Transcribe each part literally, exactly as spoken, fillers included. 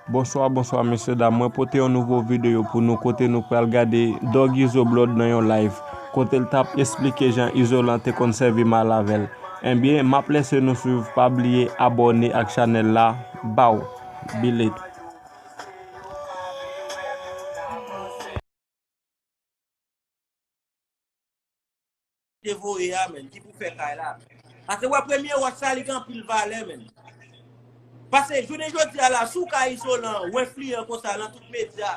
Bonswa, bonswa, mesye dam. Mwen pote yon nouvo videyo pou nou kote nou pral gade Doggy Izo Blood nan yon live, kote l t ap esplike jan Izolan te konn sèvi mal avè l. Ebyen, m ap lese nou swiv, pa bliye abòne ak chanèl la. Baw, bilet. Te voye a, menn, ki pou fè kay la. Paske wè premye wòch sa, li gen anpil valè, menn. Paske jounen jodi a la, si w ka Izolan, w enfliyan konsa nan tout medya,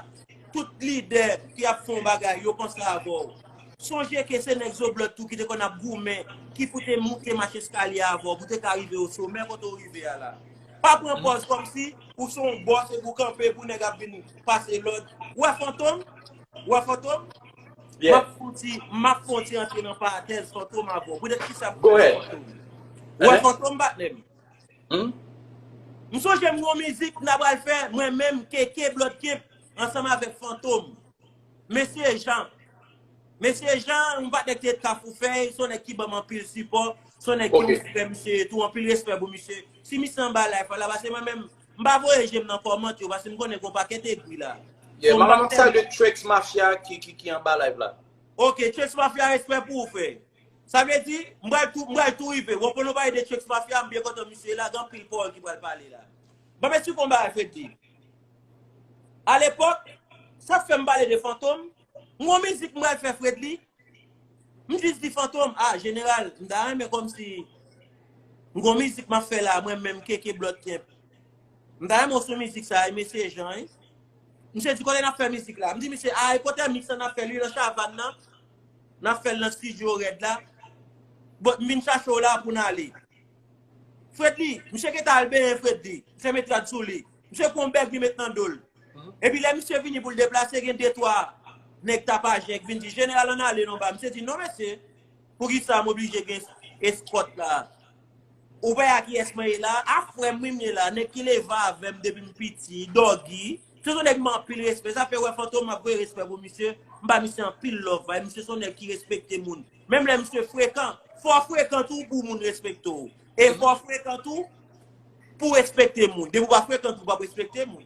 tout lidè ki ap fè yon bagay, yo panse avè w. Sonje ke se nèg Zoblòd tou ki te konn ap goumen, ki pou te moute mach eskalye avè w, pou te ka rive o somè kote w rive a la. Pa pran pòz kòmsi ou se yon bòs epi w kanpe pou nèg ap vin pase lòd. Ou wè Fantom? Ou wè Fantom? M ap fon ti, m ap fon ti antre nan parantèz Fantom avè w. Poutèt kisa m pale Fantom? Ou wè Fantom, patnè m? M sonje m gon mizik m ta pral fè, mwen menm, Keke, Blood Kemp, ansanm avèk Fantom. Mesye Jan. Mesye Jan, yon patnè ki te Kafou Fèy, se yon nèg ki ban m anpil sipò, se yon nèg ki yon frè misye ye tou, anpil respè pou misye. Si misye anba live la, paske mwen menm, m pa voye je m nan kòmantè yo, paske m konnen gon pakèt egri la. Yeah, m ap salye Trex Mafia ki, ki, ki anba live la. Ok, Trex Mafia, respè pou ou, frè. Sa vle di, m pral tou, m pral tou rive. W konprann, nou pale de Trex Mafia, m byen kontan misye la, gen anpil pawòl ki pral pale la. Ban m esplike w yon bagay, Fredly. Alepòk, sa k fè m pale de Fantom, m gon mizik m pral fè Fredly, m jis di Fantom, ah, jeneral, m ta renmen kòmsi m gon mizik m ap fè la, mwen menm, Keke, Blood Kemp. M ta renmen w sou mizik sa, e mesye Jan, wi. Misye di, kote n ap fè mizik la? M di misye, ah, e kote miks la n ap fè, li nan Chavann nan. N ap fè l nan estidyo Rèd la. Bon, m vin chache w la pou n ale. Fredly, misye gentan al benyen Fredly. Misye met rad sou li. Misye pran yon bèg li met nan do l. Epi lè misye vini pou l deplase, gen de twa nèg Tapajen k vin di, jeneral, ann ale non ba. Misye di, non mesye, poukisa m oblije gen eskòt la? Ou pa wè a kiyès mwen ye la? A frè m wi m ye la, nèg ki leve avè m depi m piti, Doggy. Se yon nèg m anpil respè. Sa fè wè Fantom, m ap voye respè pou misye. M ba misye anpil love, bay. Misye se yon nèg ki respekte moun. Menm lè misye frekan, fò w frekan tou pou moun respekte w. E fò w frekan tou pou w respekte moun. Depi w pa frekan tou, w p ap respekte moun.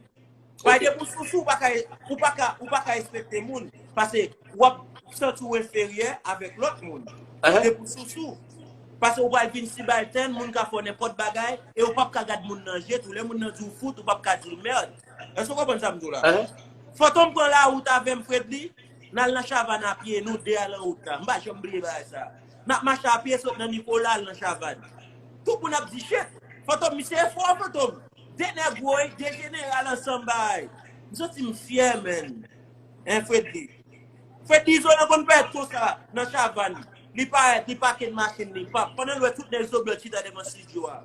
Paske depi w sousou, ou pa ka, ou pa ka, ou pa ka respekte moun. Paske w ap santi w enferyè avèk lòt moun. Depi w sousou. Paske ou pral vin sibaltèn, moun ka fè w nenpòt bagay, e ou p ap ka gad moun nan je tou. Lè moun nan di w fout, ou p ap ka di l mèd. Èske w konprann sa m di w la? Fantom pran lawout avè m, Fredly, n al nan Chavann a pye, nou de a nan wout la. M pa janm bliye bagay sa. N ap mache a pye sot nan Nikola al nan Chavann. Tout moun ap di, shit, Fantom, misye fò, Fantom. De nèg woy, de jeneral ansanm bay. M santi m fyè, menn. Hein, Fredly? Fredly Izolan konn parèt konsa nan Chavann. Li parèt, li pake machin li, pap. Pandan l wè tout nèg Zoblòd chita devan estidyo a.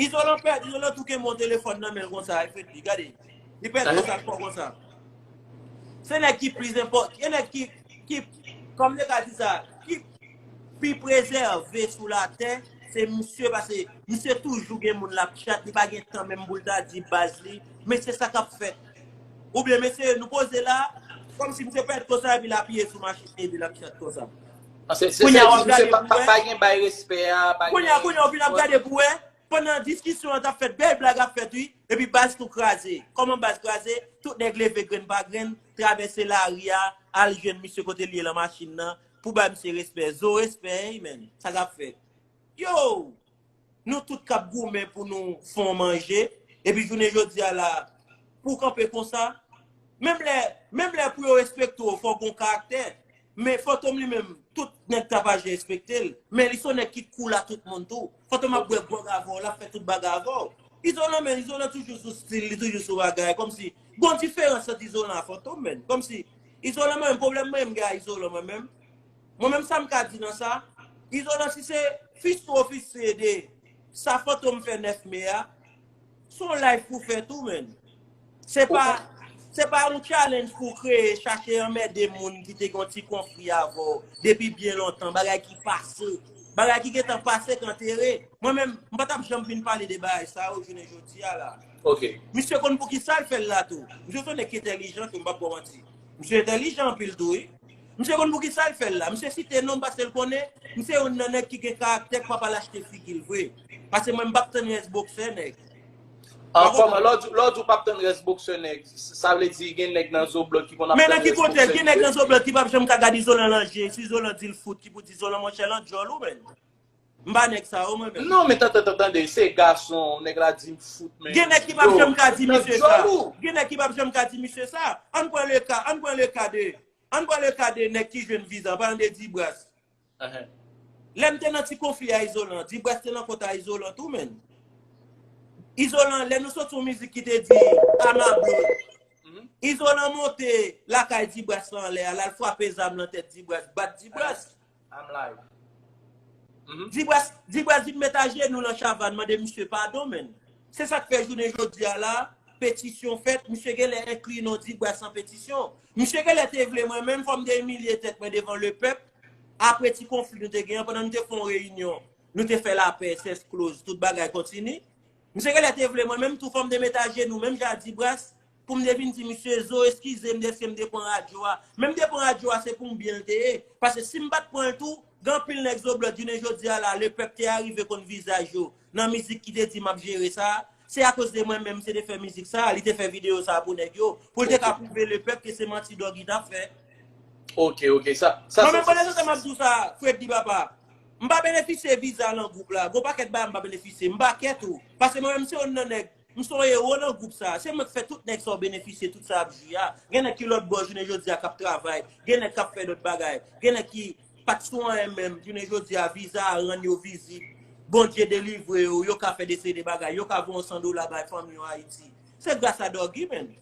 Izolan parèt, Izolan tou kenbe yon telefòn nan men l konsa, Fredly, gade. Li parèt konsa, l fò konsa. Se nèg ki plis enpò-, se nèg ki, ki, kòm yo ka di sa, ki pi prezève sou latè, se misye, paske misye toujou gen moun l ap chat, li pa gen tan menm pou l ta di baz li, men se sa k ap fèt. Oubyen mesye, nou poze la, kòmsi misye pèt konsa, epi l apiye sou machin li, epi l ap chat konsa. Kounye a w ap gade pou wè. Pa gen bay respè a, pa gen. Kounye a, kounye a, w vin ap gade pou wè. Pandan diskisyon an t ap fèt, bèl blag ap fèt, wi. Epi baz tou kraze. Kòman baz kraze? Tout nèg leve grenn pa grenn, travèse lari a, al jwenn misye kote l ye lan machin nan, pou bay misye respè. Zo respè, ey, menn. Sa k ap fèt? Yo! Nou tout k ap goumen pou nou fè yon manje, epi jounen jodi a la, pou w kanpe konsa, menm lè, menm lè pou yo respekte w, fò w gon karaktè. Men Fantom li menm, tout nèg Tapajen respekte l. Men li se yon nèg ki cool a tout moun tou. Fantom ap bwè gwòg avè w, l ap fè tout bagay avè w. Izolan, men Izolan toujou sou stil, li toujou sou bagay. Kòmsi, gon diferans ant Izolan a Fantom, menn. Kòmsi, Izolan, mwen menm, pwoblèm mwen menm gen a Izolan, mwen menm. Mwen menm, sa m ka di nan sa, Izolan, si se fistwo fistwe de sa Fantom fè nèf me a, se yon live pou fè tou, menn. Se pa, se pa yon challenge pou w kreye, chache anmède moun ki te gen yon ti konfli avè w depi byen lontan, bagay ki pase, bagay ki gentan pase k antere. Mwen menm, m pa t ap janm vin pale de bagay sa yo jounen jodi a la. Misye konn poukisa l fè l la tou. Misye se yon nèg ki entèlijan tou, m p ap ba w manti. Misye entèlijan anpil tou, wi. Misye konn poukisa l fè l la. Misye site non m paske l konnen misye youn nan nèg ki gen karaktè k p ap al achte figi l vre. Paske mwen m p ap tann rès bòksè nèg. An kòman, lè w di, lè w di w p ap tann rès boksè nèg, sa vle di gen nèg nan Zoblòd ki konn ap tann rès boksè nèg. Men nan ki kontèks, gen nèg nan Zoblòd ki p ap janm ka gad Izolan nan je, si Izolan di l fout, ki pou di Izolan, monchè, l an djòl ou menm. M pa nèg sa yo, mwen menm. Non, men tande, tande, tande, se gason, nèg la di m fout, men. Gen nèg ki p ap janm ka di misye sa. Gen nèg ki p ap janm ka di misye sa. Ann pran le ka, ann pran le ka de, ann pran le ka de nèg ki jwenn viza, an palan de Dibras. Lè m te nan ti konfli a Izolan, Dibras te nan kont a Izolan tou, menn. Izolan, lè nou soti yon mizik ki te di Amablo, Izolan monte lakay Dibras la anlè a, l al frape zam nan tèt Dibras, bat Dibras. Dibras, Dibras vin met ajenou l an chavann, mande misye padon, menn. Se sa k fè jounen jodi a la, petisyon fèt, misye genlè enkli non Dibras nan petisyon. Misye genlè te vle mwen menm, fò m te imilye tèt mwen devan lepèp. Apre ti konfli nou te genyen, pandan nou te fè yon reyinyon, nou te fè lapè, sès kloz, tout bagay kontini. Misye genlè te vle mwen menm tou, fò m te met ajenou, menm jan a Dibras, pou m te vin di misye, Zo, eskize m dèske m te pran radyo a. Men m te pran radyo a, se pou m byen l te ye. Paske si m pa t pran l tou, gen anpil nèg Zoblòd, jounen jodi a la, lepèp te arive konn vizaj yo. Nan mizik ki te di m ap jere sa, se akoz de mwen menm, se te fè mizik sa, li te fè videyo sa pou nèg yo, pou l te ka pwouve lepèp ke se manti Doggy t ap fè. Ok, ok, sa, sa, mwen menm, pandan se tan m ap di w sa, Freddy papa, m pa benefisye viza nan gwoup la. Gon pakèt bagay m pa benefisye. M pa kè tou. Paske mwen menm, se youn nan nèg, m se yon ewo nan gwoup sa. Se mwen k fè tout nèg sa yo benefisye, tout sa ap jwi a. Gen nèg ki lòt bò, jounen jodi a, k ap travay. Gen nèg k ap fè lòt bagay. Gen nèg ki pa t sou anyen menm. Jounen jodi a, viza a rann yo vizit. Bondye delivre yo. Yo ka fè de seri de bagay. Yo ka voye yon san dola bay fanmi yo Ayiti. Se gras a Doggy, menn.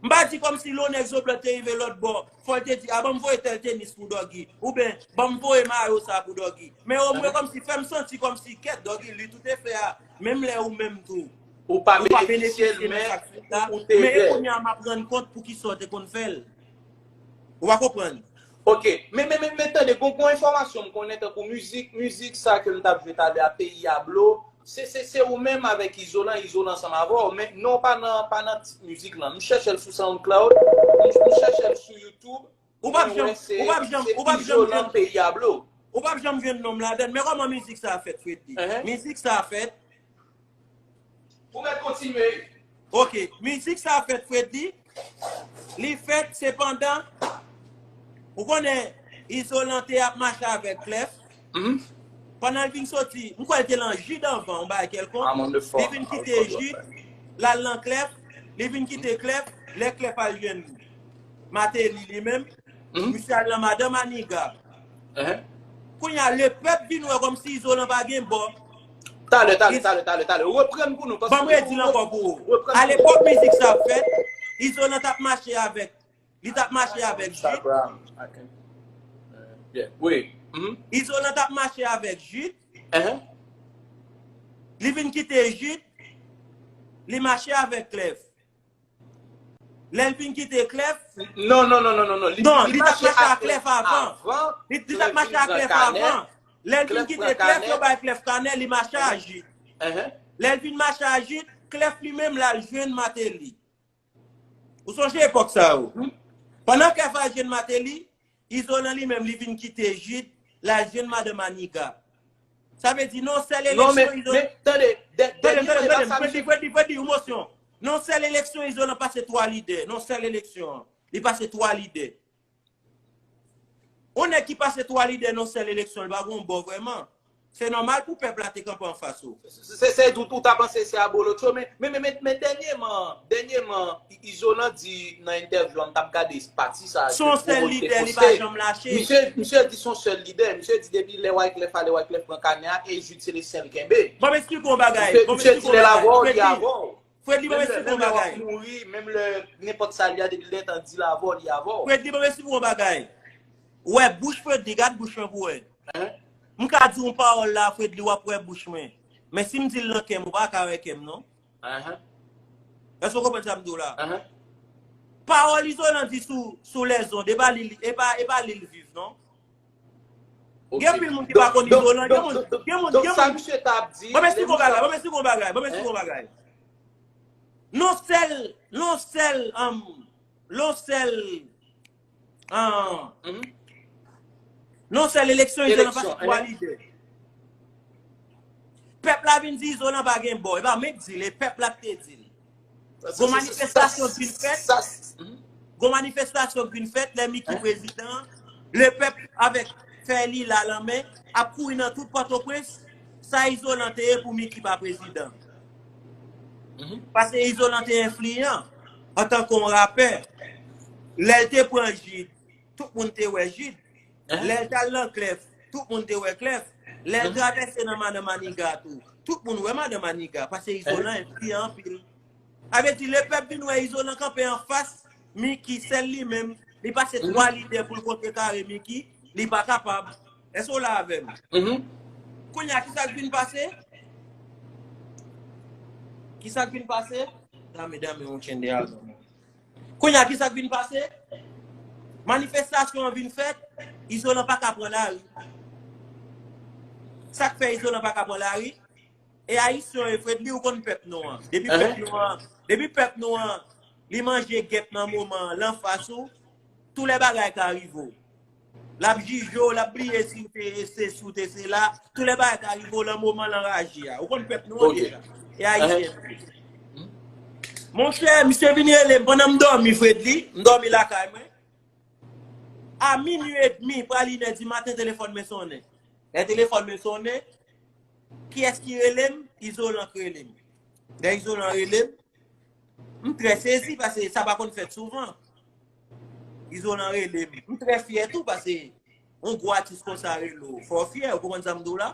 M pa di kòmsi lè yon nèg Zoblòd te rive lòt bò, fò l te di, a, ban m voye tèl tenis pou Doggy, oubyen ban m voye mayo sa pou Doggy. Men omwen kòmsi fè m santi kòmsi kèt Doggy, li tou te fè a, menm lè ou menm tou. Ou pa benefisye l, men ou te dèyè. Men e kounye a m ap rann kont poukisa w te konn fè l. Ou pa konprann? Ok, men, men, men, men tande, gon, gon enfòmasyon m konnen tankou mizik, mizik sa ke m t ap jwe talè a, Peyi a Blo, se, se, se ou menm avèk Izolan, Izolan ansanm avè w, men non pa nan, pa nan tit mizik lan. M chèche l sou SoundCloud, m, m chèche l sou YouTube, ou p ap janm, ou p ap janm, ou p ap janm jwenn Peyi a Blo. Ou p ap janm jwenn non m ladann. Men kòman mizik sa a fèt, Freddy? Mizik sa a fèt, Ou mèt kontinye. Ok, mizik sa fèt Freddy. Li fèt, sepandan, ou konnen Izolan te ap mache avèk Clef. Pandan l vin soti, m kwè l te lan Jid anvan, yon bagay kèlkonk. Li vin kite Jid, l al lan Clef. Li vin kite Clef, lè Clef al jwenn Martelly li menm. Misye al nan madanm Aniga. Kounye a, lepèp vin wè kòmsi Izolan pa gen bò. Talè, talè, talè, talè, talè. Reprann pou nou, paske ban m redi l ankò pou ou. Alepòk mizik sa ap fèt, Izolan t ap mache avèk, li t ap mache avèk Jid. Wi. Izolan t ap mache avèk Jid. Li vin kite Jid, li mache avèk Clef. Lè l vin kite Clef. Non, non, non, non, non, non. Li, non, li t ap mache ak Clef avan. Li, li t ap mache ak Clef avan. Lè l vin kite Clef, yo bay Clef kanè, li mache a Jid. Lè l vin mache a Jid, Clef li menm l al jwenn Martelly. Ou sonje epòk sa yo? Pandan Clef al jwenn Martelly, Izolan li menm, li vin kite Jid, l al jwenn madanm Aniga. Sa vle di, nan yon sèl eleksyon, Izolan. Non, men, men, tande, dènye deba sa, Freddy, Freddy, Freddy, yon mosyon. Nan yon sèl eleksyon, Izolan pase twa lidè. Nan yon sèl eleksyon, li pase twa lidè. Yon nèg ki pase twa lidè nan yon sèl eleksyon, li pa gen yon bò vrèman. Se nòmal pou pèp la te kanpe anfas ou. Se, se, se, ou, ou ta panse se abolotcho, men, men, men, men, men dènyèman, dènyèman, I-, Izolan di nan entèvyou a, m t ap gade pati sa a, se yon sèl lidè, li pa janm lache. Misye, misye di se yon sèl lidè. Misye di depi lè Wyclef ale, Wyclef pran kanè a, e Jid se li sèl kenbe. Bon, m esplike yon bagay. Misye, misye di lè l avè w, li avè w. Freddy, ban m esplike yon bagay. Menm lè w ap mouri, menm lè nenpòt sa l ye a, depi l gentan di l avè w, li avè w. Freddy, ban m esplike yon bagay. Ou wè bouch Freddy, gad bouch mwen pou wè. M ka di yon pawòl la, Freddy, w ap wè bouch mwen. Men si m di l nan kè m, ou pa ka wè kè m, non. Èske w konprann sa m di w la? Pawòl Izolan di sou, sou lèzond, e pa li, e pa, e pa li l viv, non. Gen anpil moun ki pa konn Izolan, gen moun, gen moun, gen moun. Donk, sa misye t ap di, ban m esplike yon bagay, ban m esplike yon bagay, ban m esplike yon bagay. Non sèl, non sèl, um, non sèl, ah, non sèl eleksyon, Izolan pase twa lidè. Pèp la vin di Izolan pa gen bò. E pa mwen k di l, e pèp la k te di l. Gon manifestasyon k vin fèt. Gon manifestasyon k vin fèt lè Micky prezidan. Lepèp avèk fèy li la nan men ap kouri nan tout Pòtoprens. Sa Izolan te ye pou Micky pa prezidan. Paske Izolan te enfliyan antanke yon rapè. Lè l te pran Jid, tout moun te wè Jid. Lè l t al nan Klèf, tout moun te wè Klèf. Lè l travèse nan Madan Maniga tou, tout moun wè Madan Maniga. Paske Izolan enfliyan anpil. Sa vle di, lepèp vin wè Izolan kanpe anfas Micky, sèl li menm. Li pase twa lidè pou l kontre kare Micky. Li pa kapab. Èske w la avè m? Kounye a, ki sa k vin pase? Ki sa k vin pase? Dame, dame, yon tchende a. Kounye a, ki sa k vin pase? Manifestasyon an vin fèt, Izolan pa ka pran lari. Sa k fè Izolan pa ka pran lari? E Ayisyen yo, Fredly, ou konn pèp nou an. Depi pèp nou an, depi pèp nou an, li manje gèp nan moman an, l anfas ou, tou lè bagay ka rive w. L ap jije w, l ap bliye si w te se, si w te se la. Tou lè bagay ka rive w, lan moman l anraje a. Ou konn pèp nou an deja. E Ayisyen. Monchè, misye vin rele m pandan m dòmi, Fredly. M dòmi lakay mwen. A minui edmi, pral inè di maten, telefòn mwen sonnen. Lè telefòn mwen sonnen, kiyès ki rele m? Izolan k rele m. Lè Izolan rele m, m trè sezi paske sa pa konn fèt souvan. Izolan rele m. M trè fyè tou paske yon gwo atis konsa rele w, fò w fyè, ou konprann sa m di w la?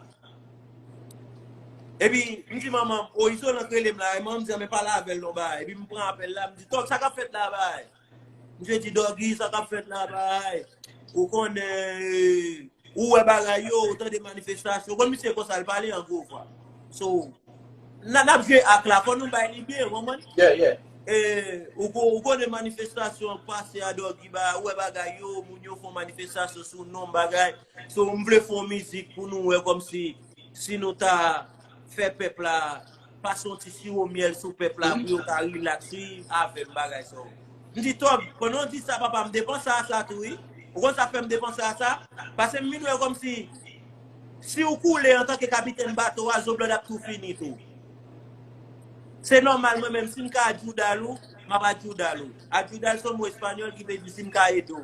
Epi, m di manman m, o, Izolan k rele m la, e manman m di, men pale avè l non bagay. Epi m pran apèl la, m di, Tòg, sa k ap fèt la, bagay? Misye di, Doggy, sa k ap fèt la, bagay? Ou konnen, ou wè bagay yo, ou tande manifestasyon. Ou konn misye konsa, l pale an gwo vwa. So, n a, n ap jwe ak la, fò nou bay li byen, ou konprann? Yeah, yeah. E, ou ko-, ou konnen manifestasyon pase a Doggy, ba, ou wè bagay yo, moun yo fè manifestasyon sou non bagay. So, m vle fè yon mizik pou nou wè kòmsi si nou ta fè pèp la pase yon ti siwo myèl sou pèp la pou yo ka rilaks wi avè m bagay sa yo. M di, Tòg, pandan w di sa, papa, m te panse a sa tou wi. Ou konn sa fè m te panse a sa? Paske m vin wè kòmsi si w koule antanke kapitèn bato a, Zoblòd ap tou fini tou. Se nòmal, mwen menm, si m ka adjudal ou, m ap adjudal ou. Adjudal se yon mo espanyòl ki vle di si m ka ede w.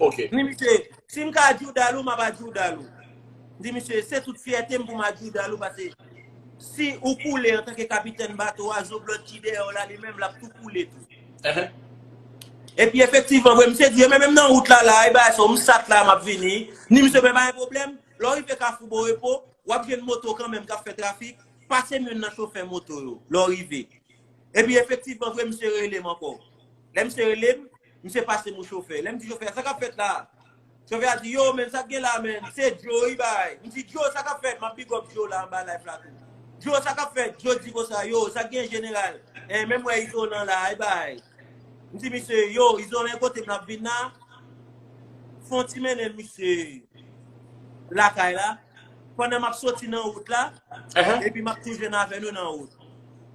Ok. M di misye, si m ka adjudal ou, m ap adjudal ou. M di misye, se tout fyète m pou m adjudal ou, paske si ou koule antanke kapitèn bato a, Zoblòd ki dèyè w la, li menm, l ap tou koule tou. Epi efektivman, vre, misye di, e men menm nan wout la, la, e bagay sa, m sat la, m ap vini. M di misye, men pa gen pwoblèm, lè w rive Kafou Bon Repo, w ap jwenn moto kanmenm k ap fè trafik, pase m youn nan chofè moto yo, lè w rive. Epi efektivman, vre, misye rele m ankò. Lè misye rele m, misye pase m yon chofè. Lè m di chofè a, sa k ap fèt la? Chofè a di, yo, men, sa k gen la, men, se Joe, wi, bay. M di, Joe, sa k ap fèt? M ap big up Joe la, anba live la tou. Joe, sa k ap fèt? Joe di konsa, yo, sa k gen, jeneral? E, men m wè Izolan la, wi, bay. M di misye, yo, Izolan kote m ap vin la, fè yon ti mennen misye lakay la. Pandan m ap soti nan wout la, epi m ap tou jwenn avè nou nan wout.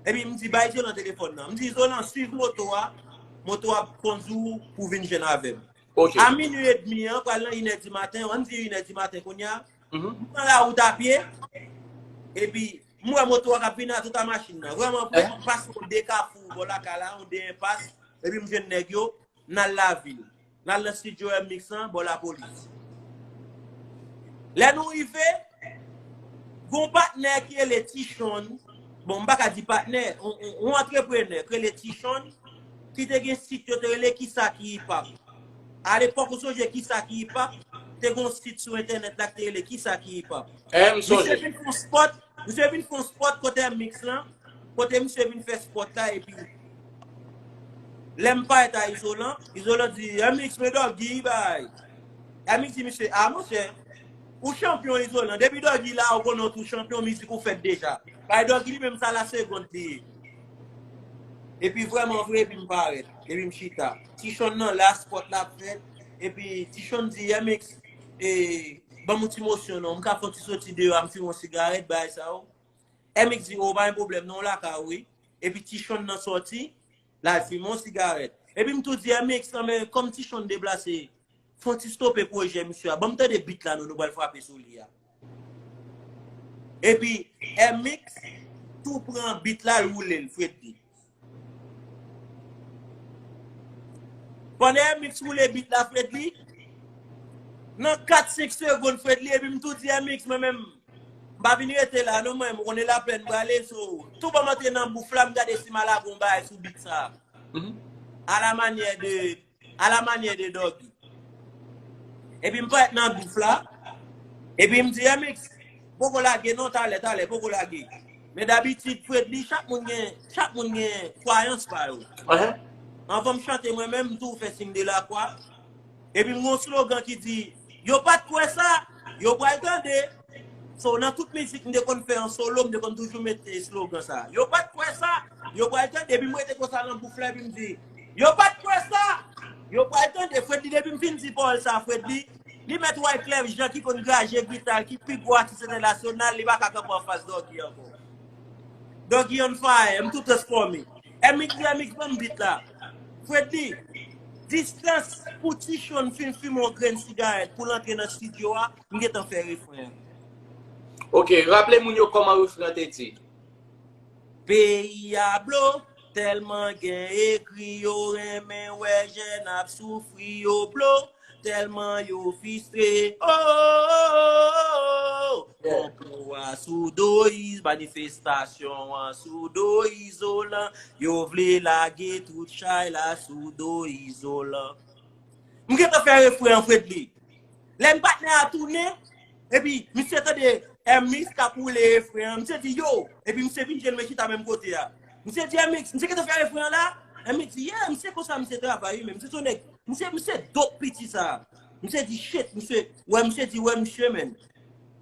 Epi m di, bay Izolan telefòn nan. M di, Izolan, swiv moto a, moto a ap kondui w pou w vin jwenn avè m. Ok. A minui edmi an, pral nan inè di maten, ann di inè di maten kounye a, m pran lawout a pye, epi m wè moto a k ap vini a tout a machin nan. Vrèman vre, m pase yon de kafou bò lakay la, yon de enpas, epi m jwenn nèg yo, n al lavil. N al nan estidyo M-Mix lan, bò lapolis. Lè nou rive, gon patnè ki rele Tichonn, bon, m pa ka di patnè, on, on, on antreprenè ki rele Tichonn, ki te gen sit yo te rele Kisa ki Hip Hop. Alepòk, ou sonje Kisa ki Hip Hop? Te gon sit sou entènèt la ki te rele Kisa ki Hip Hop. Misye vin fè yon spot, misye vin fè yon spot kote M-Mix lan, kote misye vin fè spot la, epi lè m parèt a Izolan, Izolan di, M-Mix, men Doggy, bay. M-Mix di misye, a, monchè, ou chanpyon Izolan. Depi Doggy la, ou konnen w tou chanpyon, mizik ou fèt deja. Bay Doggy li menm sa la segond li ye. Epi vrèman vre, epi m parèt. Epi m chita. Tichonn nan la, spot la ap fèt. Epi Tichonn di, M-Mix, e, ban m yon ti mosyon non. M ka fè yon ti soti deyò a, m fimen yon sigarèt, bay sa yo. M-Mix di, o, pa gen pwoblèm non, w lakay ou wi. Epi Tichonn nan sòti, l al fimen yon sigarèt. Epi m tou di M-Mix, men kòm Tichonn deplase, fè yon ti stope pwojè misye a. Ban m tande bit la non, nou pral frape sou li a. Epi M-Mix tou pran bit la, l woule l, Fredly. Pandan M X woule bit la, Fredly, nan kat senk segonn, Fredly, epi m tou di M X, mwen menm, m pa vin rete la, non, mwen, m konnen lapè m prale, so, tou ban m antre nan bouf la, m gade si m al lage yon bagay sou bit sa. Mhm. A la manyè de, a la manyè de Doggy. Epi m parèt nan bouf la, epi m di, M X, poko lage non, talè, talè, poko lage. Men dabitid, Fredly, chak moun gen, chak moun gen kwayans pa yo. Anvan m chante, mwen menm, m tou fè siy de lakwa. Epi m gen yon slogan ki di, yo pa t kwè sa, yo pral tande. So, nan tout mizik m te konn fè an solo, m te konn toujou mete slogan sa. Yo pa t kwè sa, yo pral tande. Epi m rete konsa nan bouf la, epi m di, yo pa t kwè sa, yo pral tande. Fredly, depi m fin di pawòl sa, Fredly, li mèt Wyclef Jean ki konn graje gita, ki pi gwo atis entènasyonal, li pa ka kanpe anfas Doggy ankò. Doggy on fire, m tou transfòme. M X, M X ban m bit la. Fredly, distans pou T-Shon fin fimen yon grenn sigarèt pou l antre nan estidyo a, m gentan fè refren an. Ok, raple moun yo kòman refren an te di. Peyi a blo, tèlman gen egri, yo renmen wè jèn ap soufri, yo blo, tèlman yo fistre. Oh, oh, oh, oh, oh. Konplo a sou do Iz, manifestasyon an sou do Izolan, yo vle lage tout chay la sou do Izolan. M gentan fè refren an, Fredly. Lè m patnè a tounen, epi misye tande M X k ap woule refren an, misye di, yo, epi misye vin jwenn mwen chita menm kote a. Misye di, M X, misye gentan fè refren an la? M X di, yeah, misye konsa, misye travay wi, men misye se yon nèg, misye, misye dope piti sa. Misye di, shit, misye, wè, misye di, wè, misye, men.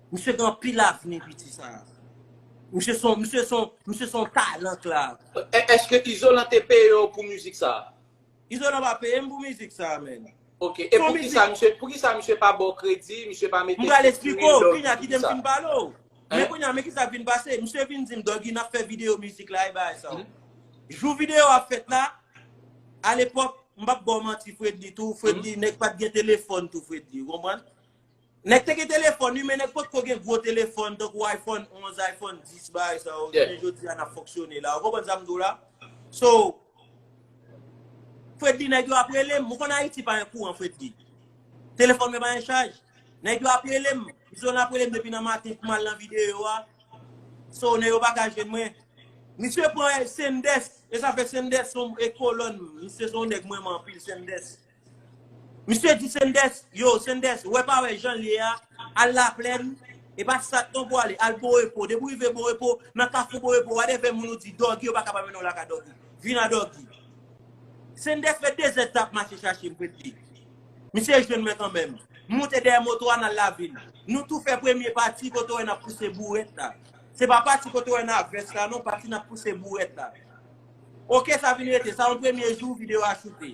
Misye gen anpil avni, piti sa. Misye son, misye son, misye son talan la. È-, èske Izolan te peye w pou mizik sa? Izolan pa peye m pou mizik sa, men. Ok, e poukisa misye, poukisa misye pa ba w kredi, misye pa mete... M pral eksplike w, kounye a kite m fin pale w. Men kounye a, men kisa k vin pase. Misye vin di m, Doggy, n ap fè videyo mizik la, e bagay sa yo. Jou videyo a fèt la, alepòk, m p ap ba w manti, Fredly tou, Fredly, nèg pa t gen telefòn tou, Fredly, ou konprann? Nèg te gen telefòn, wi, men nèg potko gen gwo telefòn, tankou iPhone onz, iPhone dis, bagay sa yo. Jounen jodi a, n ap fonksyone la. Ou konprann sa m di w la? So, Fredly, nèg yo ap rele m. Ou konn Ayiti pa gen kouran, Fredly. Telefòn mwen pa gen chaj. Nèg yo ap rele m. Izolan ap rele m depi nan maten pou m al nan videyo a. So, nèg yo pa ka jwenn mwen. Misye pran Sendès. E sa fè Sendès se yon, e kolòn. Misye se yon nèg mwen renmen anpil, Sendès. Misye di Sendès, yo, Sendès, wè pa wè jan l ye a, al Laplèn, e pa Sat non pou ale, al Bon Repo. Depi w rive Bon Repo, nan Kafou Bon Repo, whatever moun ou di Doggy, yo pa ka pa mennen w lakay Doggy. Vin a Doggy. Sendès fè de zè tan ap mache chache m, Fredly. Misye jwenn mwen kanmenm. M moute dèyè moto a, n al lavil. Nou tou fè premye pati kote w wè n ap pouse bourèt la. Se pa pati kote w wè n a vès la, non, pati n ap pouse bourèt la. Ok, sa vin rete. Sa yon premye jou videyo a choute.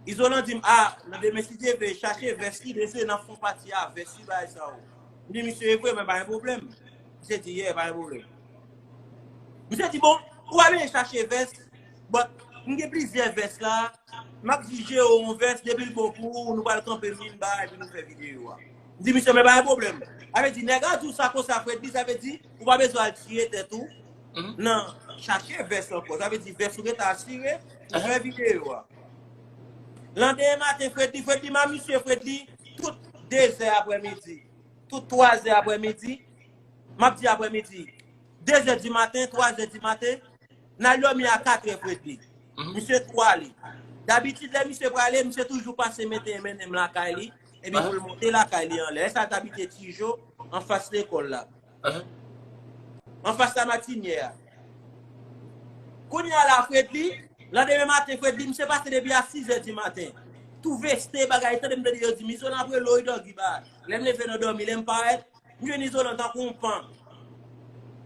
Izolan di m, a, nan demen, si Dye vle, chache vès li, dese nan fon pati a, vès li, bagay sa yo. M di misye, e vre, men pa gen pwoblèm. Misye di, yeah, pa gen pwoblèm. Misye di, bon, ou pa bezwen chache vès, but m gen plizyè vès la, m ap di Jero yon vès, depi l bon pou ou, nou pral kanpe m li, m ba, epi nou fè videyo a. M di misye, men pa gen pwoblèm. Sa vle di, nèg la di w sa konsa, Fredly, sa vle di, ou pa bezwen al tire tèt ou nan chache vès ankò. Sa vle di, vès ou gentan asire, ou fè videyo a. Landemen maten, Fredly, Fredly, m a misye, Fredly, tout de zè aprèmidi, tout twa zè aprèmidi, m ap di aprèmidi, de zè di maten, twa zè di maten, n al dòmi a kat è, Fredly. Misye tou ale. Dabitid, lè misye prale, misye toujou pase mete, mennen m lakay li, epi pou l monte lakay li anlè. Lè sa a, l t abite Tijo, anfas lekòl la. Anfas Lamatinyè a. Kounye a la, Fredly, landemen maten, Fredly, misye pase depi a sis è di maten. Tou veste, bagay, tande m tande yo di m, Izolan ap rele w wi, Doggy, ba. Lè m leve nan dòmi, lè m parèt, m jwenn Izolan tankou yon pan.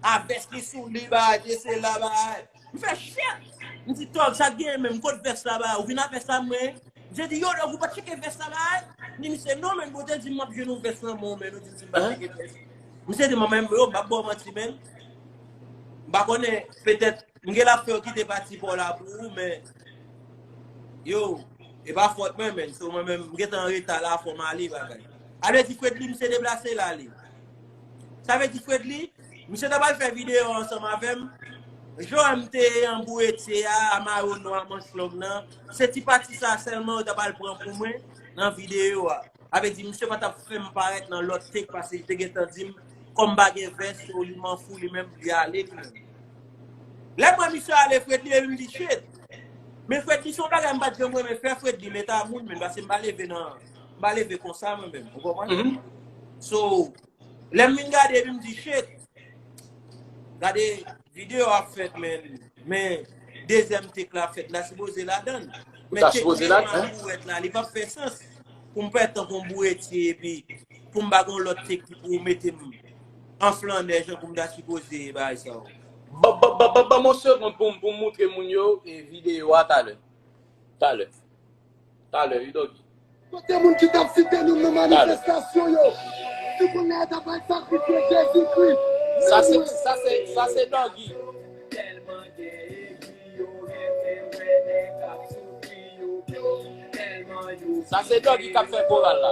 A vès li sou li, bagay, se la, bagay. M fè, shit! M di, Doggy, sa k genyen menm, kot vès la, bagay? Ou vin a vès la, mwen? Misye di, yo, Doggy, ou pa t tcheke vès la, bagay? M di misye, non, men, bon, te di m m ap jwenn yon vès nan men w, men, ou di m si m pa t tcheke vès. Misye di, mwen menm, yo, m p ap ba w manti, men. M pa konnen, petèt, m gen l ap fè yo kite pati pa w la pou ou, men, yo, e pa fòt mwen, men. So, mwen menm, m gentan an reta la, fò m ale, bagay. Sa vle di, Fredly, misye deplase l ale. Sa vle di, Fredly, misye ta pral fè videyo ansanm avè m. Jan m te anboure tye a, a mayo nwa manch long nan, se ti pati sa sèlman yo ta pral pran pou mwen nan videyo a. Sa vle di, misye pa t ap fè m parèt nan lòt take, paske li te gentan di m, kòm m pa gen vès, so li manfou, li menm, li ale, li menm. Lè m wè misye ale, Fredly, epi m di, shit. Men Fredly, se yon bagay m pa t janm renmen fè, Fredly, men ta moun, men paske m pa leve nan, m pa leve konsa, mwen menm, ou konprann? So, lè m vin gade, epi m di, shit, gade, videyo ap fèt, men, men dezyèm take la ap fèt, m ta sipoze ladann. Men take tèlman bourèt la, li p ap fè sans pou m fè tankou m boure tye, epi pou m pa gon lòt take ki pou mete m an flannè, jan pou m ta sipoze bagay sa yo. Ban, ban, ban, ban, ban m yon segonn pou m, pou m moutre moun yo e videyo a talè. Talè. Talè, wi, Doggy. Kote moun ki t ap site nou nan manifestasyon yo? Si kounye a ta pral sakrifye Jezikri. Sa se, sa se, sa se Doggy. Sa se Doggy k ap fè koral la.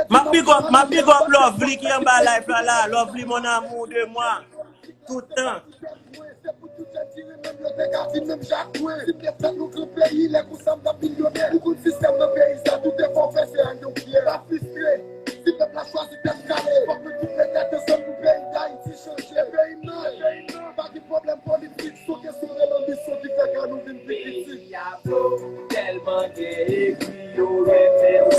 M ap big up, m ap big up Lovely ki anba live la la. Lovely, mon amour de moi. Tout tan.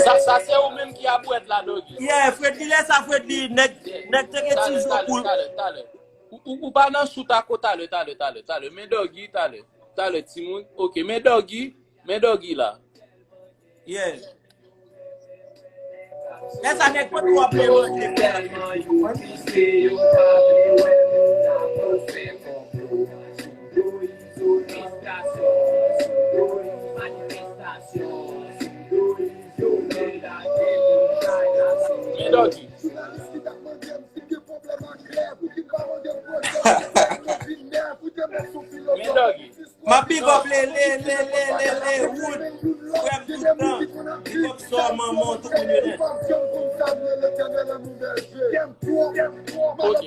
Sa, sa se ou menm ki ap wèt la, Doggy. Yeah, Fredly, lè sa, Fredly, nèg, nèg te gen ti zo pou l. Talè, talè, talè. Ou, ou, ou pa nan shoot ak ou talè, talè, talè, talè. Men Doggy, talè. Talè, timoun. Ok, men Doggy, men Doggy la. Yeah. Lè sa nèg pa t twò ap manje. Men Doggy. Men Doggy. M ap big up le, le, le, le, le, le, Wood. Frè m tout tan. Big up sè w, manman w, tout moun yo nèt. Ok.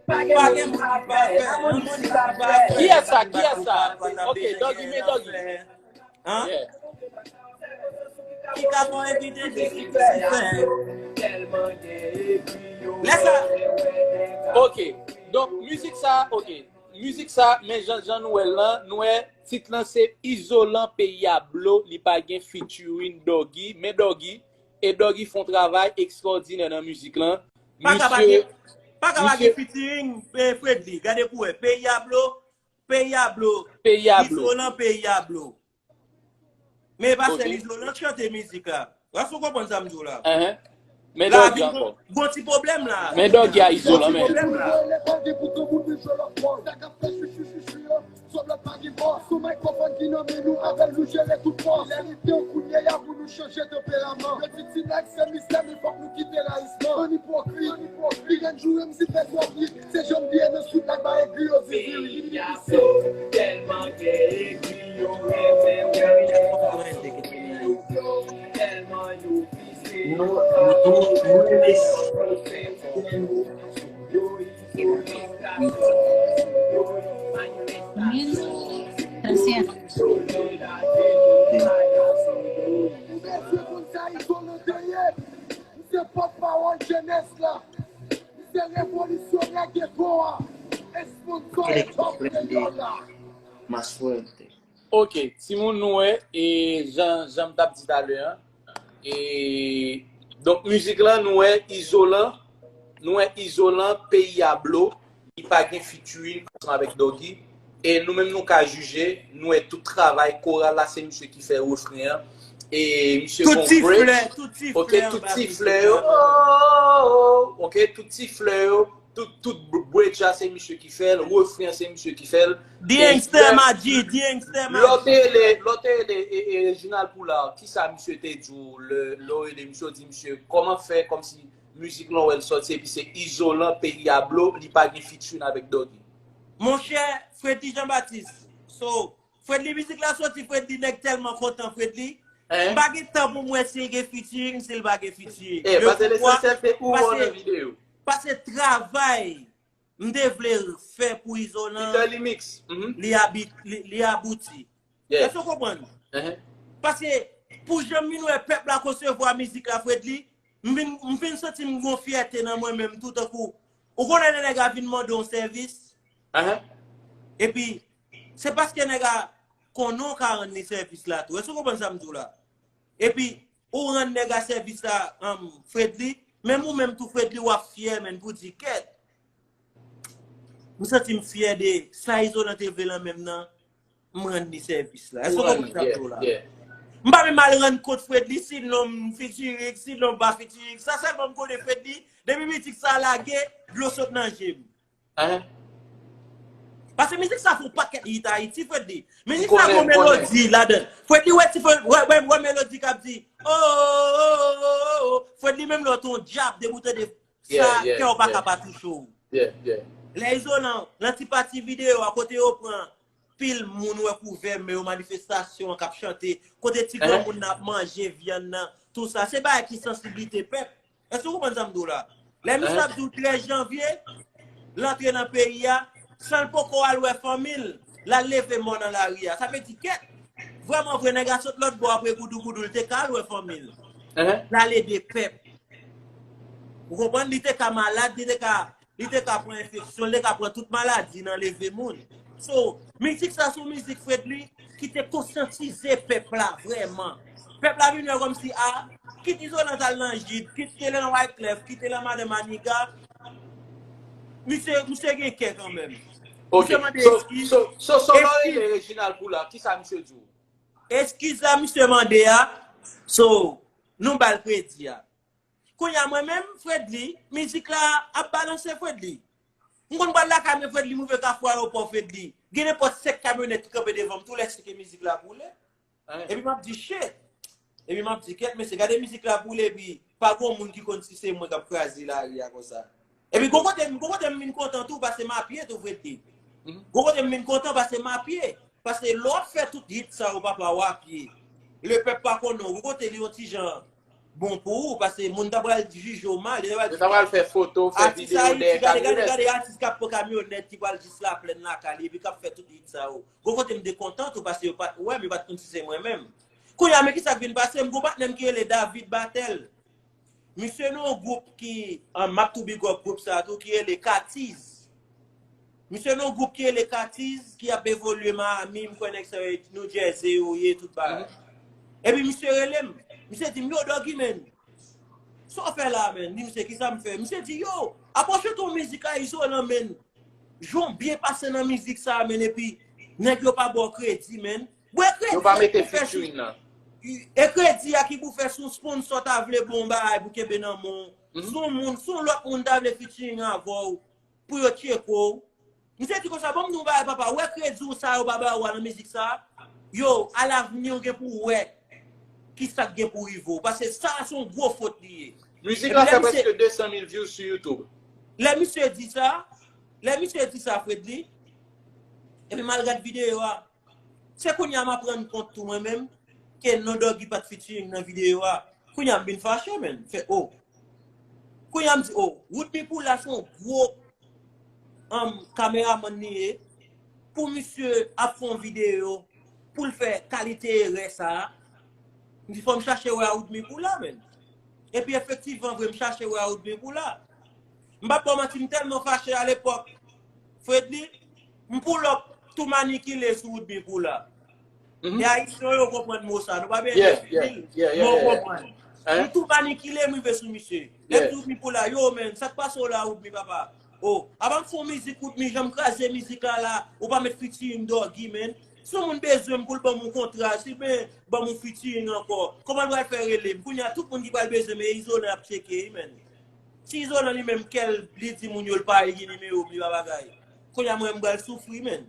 Pa gen moun ki pa fè, pa gen moun ki pa fè. Kiyès sa? Kiyès sa? Ok, Doggy, men Doggy. Hein? Yeah. Ki ka fè w evite di ki se fè. Lè sa. Ok. Donk, mizik sa, ok. Mizik sa, men jan, jan nou wè l lan, nou wè tit lan se Izolan Peyi a Blo, li pa gen featuring Doggy, men Doggy, e Doggy fè yon travay ekstraòdinè nan mizik lan. Pa ka pa gen, pa ka pa gen featuring, eh, Fredly. Gade pou wè. Peyi a Blo, Peyi a Blo. Peyi a Blo. Izolan Peyi a Blo. Men e pa sèl Izolan k chante mizik la. Èske w konprann sa m di w la? Men Doggy ankò. Gon ti pwoblèm la. Men Doggy a Izolan, men. Gon ti pwoblèm la. Sou mikrofòn ki nan men nou, avè l nou jere tout fòs. Lè li te kounye a pou nou chanje tanperaman. Yo di ti nèg se mistè, men fòk nou kite rayisman. Ann ipokrit, li rann joure m si fè twòp vit. Se jan m byen nan swit la bay egri yo di diri. Tèlman gen egri yo renmen wè yo tèlman yo pise. Nou, nou, nou, nou renmen. Ou bezwen konn sa Izolan te ye? M se pòtpawòl jenès la. M se revolisyonè geto a. Esponso e top kreyòl la. Más fuerte. Ok, timoun, nou wè, e jan, jan m t ap di talè an, e, donk, mizik lan, nou wè, Izolan, nou wè, Izolan, Peyi a Blo, li pa gen featuring ansanm avèk Doggy, e nou menm nou ka jije, nou wè tout travay koral la, se misye ki fè refren an, e misye gon break, ok, tout ti flè yo, ok, tout ti flè yo, tout, tout bridge la se misye ki fè l, refren an se misye ki fè l. The Gangster Magic, The Gangster Magic. Lè w te rele, lè w te rele e, e, Reginald Poulard, kisa misye te di w lè, lè w rele misye, w di misye, kòman fè, kòmsi mizik lan wè l sòti, epi se Izolan, peyi a blo, li pa gen featuring avèk Doggy. Monchè, Fredly Jean Baptiste, so, Fredly mizik la soti, Fredly nèg tèlman kontan, Fredly. M pa gen tan pou m wè si l gen featuring, si l pa gen featuring. Eh, pase lesansyèl se ou an nan videyo. Pase travay m te vle fè pou Izolan, li, li abouti. Èske w konprann? Paske pou jan m vin wè pèp la konsevwa mizik la, Fredly, m vin, m vin santi m gon fyète nan mwen menm tou, tankou, ou konnen lè nèg a vin mande yon sèvis, epi se paske nèg a konnen w ka rann li sèvis la tou. Èske w konprann sa m di w la? Epi ou rann nèg a sèvis la, um, Fredly, menm ou menm tou Fredly, w ap fyè, menn, pou di kèt. M santi m fyè de sa Izolan te vle lan menm nan, m rann li sèvis la. Èske w konprann sa m di w la? M pa menm al rann kont Fredly, sinon m featuring, sinon m pa featuring. Sa sèlman m konnen Fredly, depi mizik sa lage, dlo sot nan je m. Paske mizik sa fè yon pakèt hit Ayiti, Fredly. Mizik sa gon melodi ladan. Fredly, wè ti Fredly, wè, wè, wè melodi k ap di, oh, oh, oh, oh, oh. Fredly, menm lè w te yon dyab, depi w tande sa, kè w pa ka pa touche w. Lè Izolan, nan ti pati videyo a, kote yo pran pil moun wè kouvè men yo, manifestasyon an k ap chante, kote ti granmoun nan ap manje vyann nan, tou sa. Se bagay ki sansiblite pèp. Èske w konprann sa m di w la? Lè misye ap di w trèz janvye, l antre nan peyi a, san l poko al wè fanmi l, l al leve mò nan lari a. Sa vle di kèt. Vrèman vre, nèg la sot lòt bò apre goudougoudou, l te ka al wè fanmi l. L al ede pèp. Ou konprann? Li te ka malad, li te ka, li te ka pran enfeksyon, li te ka pran tout maladi nan leve moun. So, mizik sa se yon mizik Fredly ki te konsyantize pèp la vrèman. Pèp la vin wè kòmsi, a, kit Izolan t al nan Jid, kit te nan Wyclef, kit te nan Madan Maniga, misye, misye gen kè kanmenm. Misye mande eskiz. So, so, so, lè w rele Reginald Poulard, kisa misye di w? Eskiz la misye mande a, so, nou ba l kredi a. Kounye a mwen menm, Fredly, mizik la ap balanse, Fredly. M konn pral lakay mwen, Fredly, m rive Kafou Ayewopò, Fredly. Gen nenpòt senk kamyonèt ki kanpe devan m, tou lè se ke mizik la boule. Epi m ap di, shit. Epi m ap di, kèt, mesye, gade mizik la boule, epi pa gon moun ki konn si se mwen k ap kraze lari a konsa. Epi gon kote, gon kote m vin kontan tou, paske m apye tou, Fredly. Gon kote m vin kontan, paske m apye. Paske lè w ap fè tout hit sa yo, papa, w apye. Lepèp pa konnen w. Gon kote li yon ti jan bon pou ou, paske moun ta pral jije w mal. Yo ta pral fè foto, fè videyo dèyè kamyonèt. Gade, gade, gade atis k ap pran kamyonèt, ki pral jis Laplèn lakay li, epi k ap fè tout hit sa yo. Gon kote m te kontan tou, paske yo pa t wè m, yo pa t konn si se mwen menm. Kounye a, men kisa k vin pase m, gon patnè m ki rele David Battel. Misye nan yon gwoup ki, an, m ap tou big up gwoup sa tou, ki rele Katiz. Misye nan yon gwoup ki rele Katiz, ki ap evolye Miami, m kwè nèg sa yo New Jersey yo ye, tout bagay. Epi misye rele m. Misye di m, yo, Doggy, man, sa w fè la, man? Di misye, kisa m fè? Misye di, yo, apwoche ton mizik a Izolan, man. Jan w byen pase nan mizik sa, man, epi nèg yo pa ba w kredi, man. Bwè kredi a ki pou fè sou, e kredi a ki pou fè sou sponsò ta vle bon bagay pou kenbe nan men w. Sou moun, sou lòt moun ta vle featuring avè w pou yo tcheke w. Misye di konsa, ban m di w bagay, papa, wè kredi w sa yo pa ba w a nan mizik sa, yo, alavni w gen pou w wè kisa k gen pou rive w. Paske sa a se yon gwo fot li ye. Mizik la fè prèske de san mil views sou YouTube. Lè misye di sa, lè misye di sa, Fredly, epi m al gad videyo a, se kounye a m ap rann kont tou mwen menm, ke non Doggy pa t featuring nan videyo a. Kounye a m vin fache, man. Fè, oh. Kounye a m di, oh, Woodmy Poula se yon gwo, um, kameramann li ye. Pou misye ap fè yon videyo, pou l fè kalite erè sa a, m di fò m chache wè a Woodmy Poula, man. Epi efektivman vre, m chache wè a Woodmy Poula. M p ap ba w manti, m tèlman fache alepòk. Fredly, m pull up tou manikile sou Woodmy Poula. E Ayisyen yo konprann mo sa. Nou pa bezwen di l, men w konprann. M tou manikile, m rive sou misye. Lè m di Woodmy Poula, yo, man, sa k pase w la, Woodmy, papa? Oh, apa m fè yon mizik, Woodmy, jan m kraze mizik la la, ou pa met featuring Doggy, man. Si yon moun bezwen m pou l ban m yon kontra, si l ben ban m yon featuring ankò, kòman l pral fè rele m? Kounye a, tout moun ki pral bezwen m, e Izolan ap tcheke, wi, man. Ti Izolan li menm kè l, li di moun yo l pa gen nimewo m, li pa bagay. Kounye a mwen m pral soufri, menn.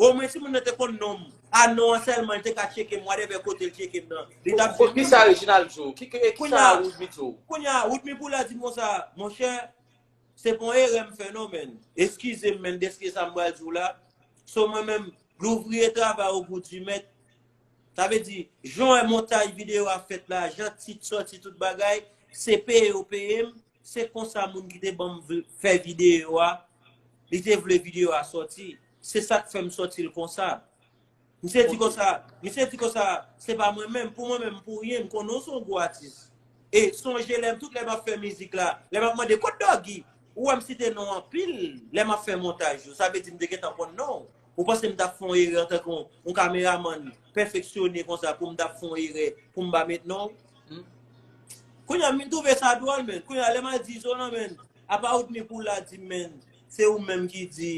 Omwen si moun nan te konn non m, a non an sèlman, li te ka tcheke m, whatever kote l tcheke m nan. Li t ap jwenn. Kisa Reginald di w? Ki, ki, kisa Woodmy di w? Kounye a, Woodmy Poula di m konsa, monchè, se pa yon erè m fè non, menn. Eskize m, menn, dèske sa m pral di w la. So mwen menm, louvriye travay au goût du maître. Sa vle di, jan montaj videyo a fèt la, jan tit sòti, tout bagay, se peye yo peye m, se konsa moun ki te ban m v- fè videyo a, li te vle videyo a sòti. Se sa k fè m sòti l konsa. Misye di konsa, misye di konsa, se pa mwen menm, pou mwen menm, pou ryen, m konnen w se yon gwo atis. E sonje lè m, tout lè m ap fè mizik la, lè m ap mande, "Kot Doggy?" Ou wè m site non anpil lè m ap fè montaj yo. Sa vle di m te gentan konn non w. Ou panse m t ap fè yon erè antanke yon, yon kameramann pèfeksyone konsa pou m t ap fè yon erè pou m pa met non w? Kounye a, m vin twouve sa dwòl, menn. Kounye a, lè m al di Izolan, menn, apa Woodmy Poula di m, menn, se ou menm ki di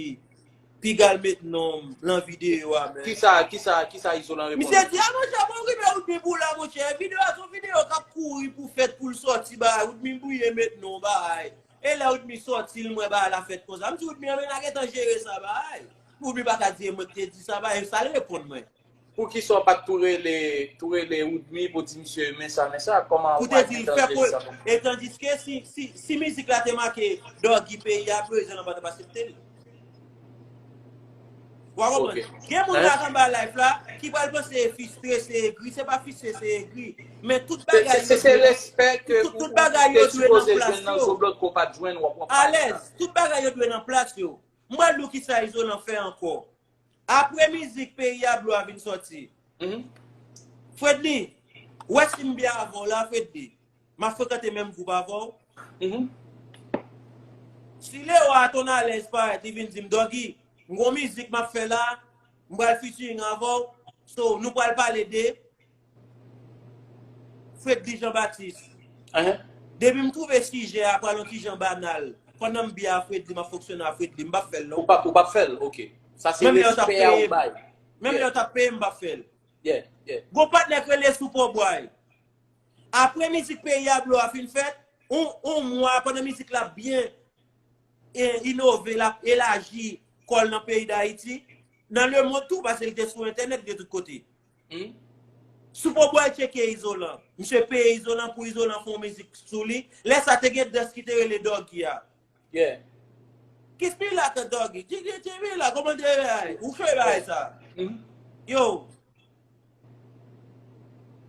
piga l met non m lan videyo a, menn. Kisa, kisa, kisa Izolan reponn? Misye di, a monchè, mwen rive Woodmy Poula, monchè. Videyo a se yon videyo k ap kouri pou fèt, pou l sòti, bagay. Woodmy Bouye met non, bagay. E lè Woodmy sòti l, m wè bagay la fèt konsa. M di Woodmy, anben n a gentan jere sa, bagay. Woodmy pa ka di e mwen ki te di sa, bagay. Sa l reponn mwen. Poukisa w pa t tou rele, tou rele Woodmy pou di misye men sa, men sa? Kòman w pa t gentan jere sa konsa? E tandiske si, si, si mizik la te make Doggy peyi a, Prezidan an pa t ap aksepte l. Ou a konprann? Gen moun la k anba live la ki pral panse e fistre, se egri. Se pa fistre, se egri. Men tout bagay yo dwe, tout, tout bagay yo dwe nan plas yo. Alèz, tout bagay yo dwe nan plas yo. M pral di w kisa Izolan fè ankò. Apre mizik Peyi a Blo a vin sòti. Fredly, ou wè si m byen avè w la, Fredly, m ap frekante menm gwoup avè w. Si Leo a Ton Alèz parèt, li vin di m, Doggy, m gon mizik m ap fè la, m pral featuring avè w, so, nou pral pale de Fredly Jean Baptiste. Depi m twouve sijè a pral yon ti jan banal, pandan m byen a Fredly, m ap fonksyone a Fredly, m p ap fè l non. Ou p ap, ou p ap fè l, ok. Sa se respè a ou bay. Menm lè yo t ap peye m, m p ap fè l. Gon patnè k rele Sou Po Bway. Apre mizik Peyi a Blo a fin fèt, yon, yon mwa pandan mizik la ap byen e, inove, l ap elaji kò l nan peyi Dayiti, nan lemonn tou, paske li te sou entènèt, li te tout kote. Sou Po Bway tcheke Izolan. Misye peye Izolan pou Izolan fè yon mizik sou li. Lè sa te gen dans ki te rele Doggy a. Ki spi la ke Doggy? Ki, ki, ki spi la? Kòman te ye bagay? Ou fè bagay sa? Yo,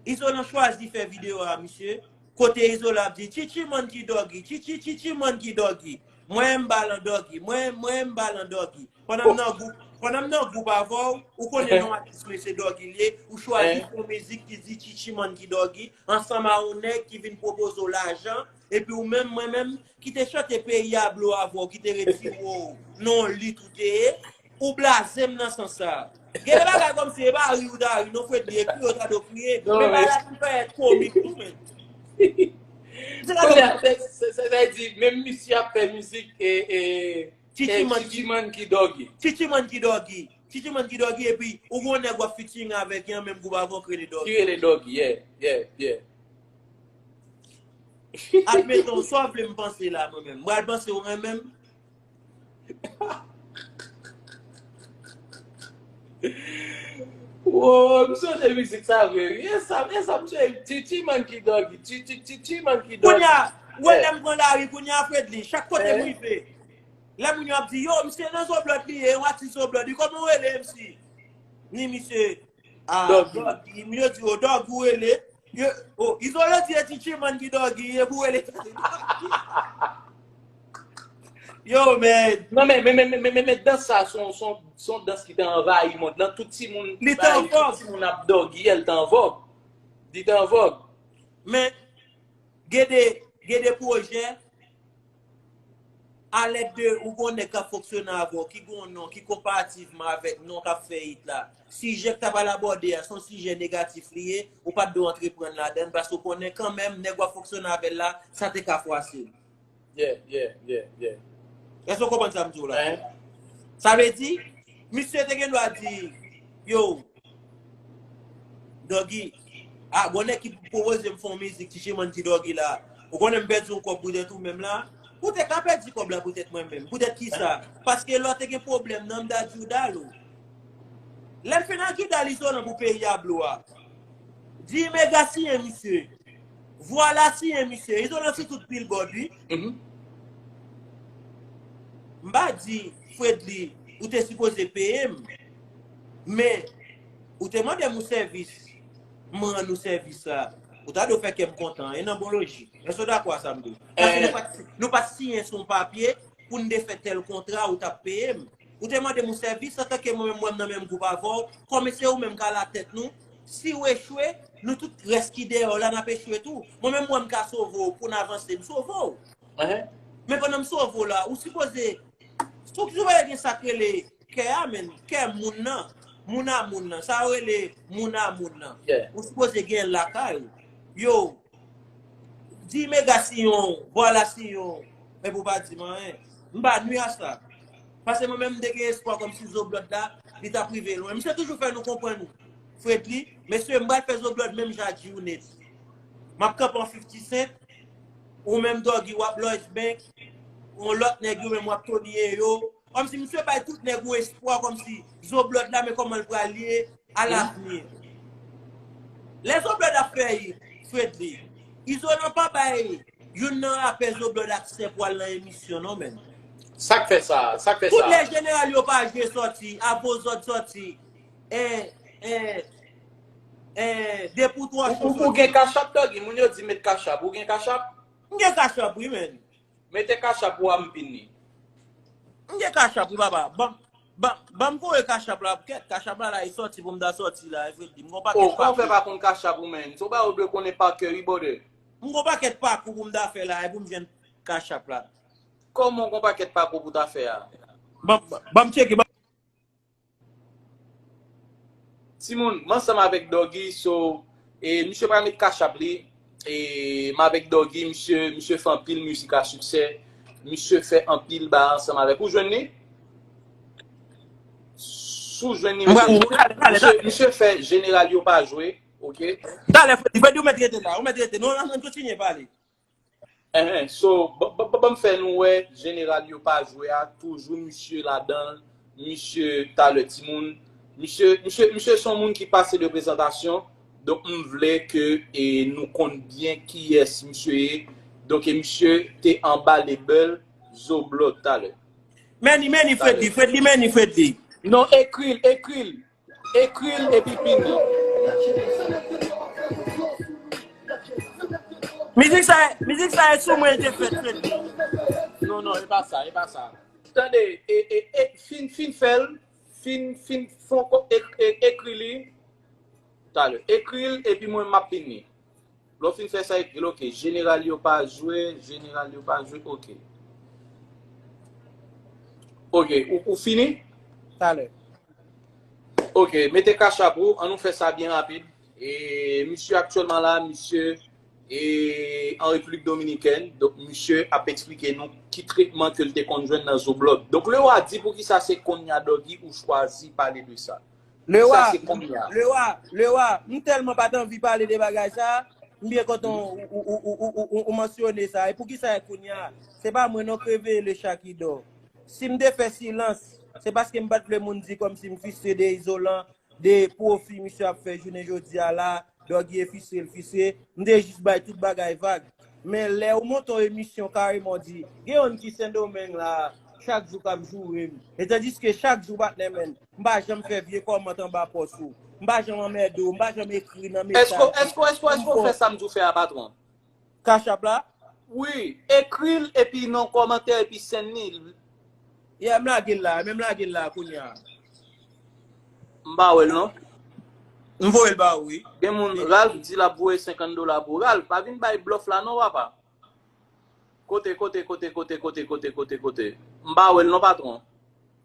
Izolan chwazi fè videyo a, misye. Kote Izolan ap di, Chichi Monkey Doggy, Chichi, Chichi Monkey Doggy. Mwen m balan Doggy, mwen, mwen m balan Doggy. Pandan m nan gwoup, pandan m nan gwoup avè w, ou konnen non atis mwen se Doggy l ye, ou chwazi fè yon mizik ki di Chichi Monkey Doggy, ansanm a yon nèg ki vin pwopoze w lajan, epi ou menm, mwen menm, ki te chante Peyi a Blo avè w, ki te retire w nan yon lit ou te ye, ou blaze m nan sans sa. Gen de bagay kòmsi, e pa ri ou ta ri, non, Fredly, e kriye ou ta dwe kriye. Men bagay la vin parèt komik tou, menn. Kounye a, se, se, se, sa vle di, menm misye ap fè mizik, e, e, Chichi Monkey Doggy. Chichi Monkey Doggy. Chichi Monkey Doggy, epi ou gon nèg w ap featuring avèk li an menm gwoup avè w ki rele Doggy. Ki rele Doggy, yeah, yeah, yeah. Admeton, sa w vle m panse la, mwen menm? M pral panse ou renmen m? Wo, m sonje mizik sa vre wi. E sa, e sa, m sonje Chichi Monkey Doggy, Chichi, Chichi Monkey Doggy. Kounye a, ou wè lè m pran lari, kounye a Fredly, chak kote m rive, lè moun yo ap di, yo, misye nan Zoblòd li ye, yon atis Zoblòd, wi, kòman w rele, M C? Ni misye, a, Doggy. Doggy, m yo di, o, Doggy ou rele. Yo, o, Izolan di e Chichi Monkey Doggy, e pou rele Chichi Monkey. Yo, man. Non, men, men, men, men, men, men dans sa, son, son, son dans ki te anvayi mond lan. Tout timoun, li te an vòg. Tout timoun ap doggy, el te an vòg. Li te an vòg. Men, gen de, gen de pwojè, alèd de ou gon nèg k ap fonksyone avè w, ki gon non, ki konparativman avèk non k ap fè hit la. Sijè k ta pral abòde a, se yon sijè negatif li ye, ou pa t dwe antreprann ladan l, paske ou konnen kanmenm, nèg w ap fonksyone avè l la, sa te ka fwase l. Yeah, yeah, yeah, yeah. Èske w konprann sa m di w la? Sa vle di, misye te gen dwa di, yo, Doggy, a, gon nèg ki pwopoze m fè yon mizik, Chichi Monkey Doggy la. Ou konnen m pèdi yon kòb poutèt ou menm la. Ou te ka pèdi kòb la poutèt mwen menm. Poutèt ki sa? Paske lè w te gen pwoblèm nan, m ta di w dal ou. Lè l fin adjida l Izolan pou peyi a blo a. Di Mega siyen misye. Vwala siyen misye. Izolan sou tout billboard wi. M pa di Fredly ou te sipoze peye m. Men ou te mande m yon sèvis. M rann ou sèvis la. Ou ta dwe fè kè m kontan. E nan bon lojik. Èske w dakò a sa m di w? Paske nou pa t, nou pa t siyen sou yon papye pou n te fè tèl kontra ou t ap peye m. Ou te mande m yon sèvis antanke mwen menm m wè m nan menm gwoup avè w, kòm se ou menm k alatèt nou, si w echwe, nou tout rès ki dèyè w la n ap echwe tou. Mwen menm m wè m ka sove w pou n avanse, m sove w. Men pandan m sove w la, ou sipoze, si w sipoze gen sa k rele kè a, menn, kè moun nan, moun a moun nan, sa yo rele moun a moun nan. Ou sipoze gen lakay ou. Yo, di Mega siyen w, vwala siyen w, epi w pa di m anyen. M pa nwi a sa. Paske mwen menm m te gen espwa kòmsi Zo Blood la, li t ap rive lwen. Misye toujou fè nou konprann Fredly, mesye, m pral fè Zo Blood menm jan ak G-Unit. M ap kanpe an fifty Cent, ou menm Doggy w ap Lloyds Bank, yon lòt nèg yo menm w ap Tony Eyo. Kòmsi misye bay tout nèg yon espwa kòmsi Zo Blood la, men kòman l pral ye, alavni. Lè Zo Blood ap fè hit, Fredly, Izolan pa bay youn nan rapè Zo Blood aksè pou al nan emisyon non, menn. Sa k fè sa? Sa k fè sa? Tout lè Jeneral Yo Pa Jwe sòti, Avo Zòd sòti, en, en, en, De Pou Twò Cho sòti. Ou gen Cash App, Doggy? Moun yo di met Cash App. Ou gen Cash App? M gen Cash App wi, menn. Mete Cash App ou a, m pin li. M gen Cash App wi papa. Ban, ban, ban m voye Cash App la. Kèt, Cash App la la, li sòti pou m ta sòti la, Fredly. M gon pakèt pakou. Oh, kòman w fè pa konn Cash App ou, menn? Se yon bagay ou dwe konnen pa kè wi, brother. M gon pakèt pakou pou m ta fè la, e pou m jwenn Cash App la. Kòman w gon pakèt pakou pou w ta fè a? Ban, ban, ban m tcheke, ban Timoun, m ansanm avèk Doggy, so, e, misye pral met Cash App li, e, m avèk Doggy, misye, misye fè anpil mizik a siksè, misye fè anpil bagay ansanm avèk. Ou jwenn li? Si w jwenn li, misye, misye, misye fè Jeneral Yo Pa Jwe, oke? Talè, Freddy, Freddy, ou mèt rete la, ou mèt rete. Non, ann kontinye pale. Enhen, so, ban m fè nou wè, Jeneral Yo Pa Jwe a, toujou misye ladan l, misye talè timoun. Misye, misye, misye se yon moun ki pase de prezantasyon, donk m vle ke e, nou konn byen kiyès misye ye. Donk e misye te anba label Zo Blood talè. Meni, meni, Freddy, Freddy, meni, Freddy. Non, ekri l, ekri l. Ekri l epi pini. Mizik sa, mizik sa e sou mwen te fèt, fèt. Non, non, e pa sa, e pa sa. Tande, e, e, e, fin, fin fè l, fin, fin, fon, e, e, ekri li. Talè. Ekri l epi mwen m ap pini. Lè w fin fè sa, ekri l, oke. Jeneral Yo Pa Jwe, Jeneral Yo Pa Jwe, oke. Oke, ou, ou fini? Talè. Oke, mete Cash App ou, an nou fè sa byen rapid. E misye aktyèlman la, misye e an Repiblik Dominikèn. Donk, misye ap eksplike nou ki tretman ke l te konn jwenn nan Zo Blood. Donk, Lewa, di poukisa se kounye a Doggy ou chwazi pale de sa. Lewa, Lewa, Lewa, m tèlman pa t anvi pale de bagay sa, m byen kontan ou, ou, ou mansyone sa. E poukisa e kounye a? Se pa mwen non k reveye le chat qui dort. Si m te fè silans, se paske m pa t vle moun di kòmsi m fristre de Izolan, de pwofi misye ap fè jounen jodi a la, Doggy e fristre l fristre, m te jis bay tout bagay vag. Men lè ou monte yon emisyon kareman w di, gen youn ki Sendomeng la, chak jou k ap joure m. E tandiske chak jou, patnè, menn, m pa janm fè vye kòmant anba pòs ou. M pa janm anmède w, m pa janm ekri nan mesaj. Èske, èske, èske, èske w fè sa m di w fè a, patwon? Cash App la? Wi, ekri l epi nan kòmantè epi send li. Yeah, m lage l la, men m lage l la kounye a. M pa wè l non. M voye l ba ou, wi. Gen moun, Ralph di l ap voye senkant dola pou ou. Ralph, pa vin bay blòf la non, papa. Kote, kote, kote, kote, kote, kote, kote, kote, kote. M pa wè l non, patwon.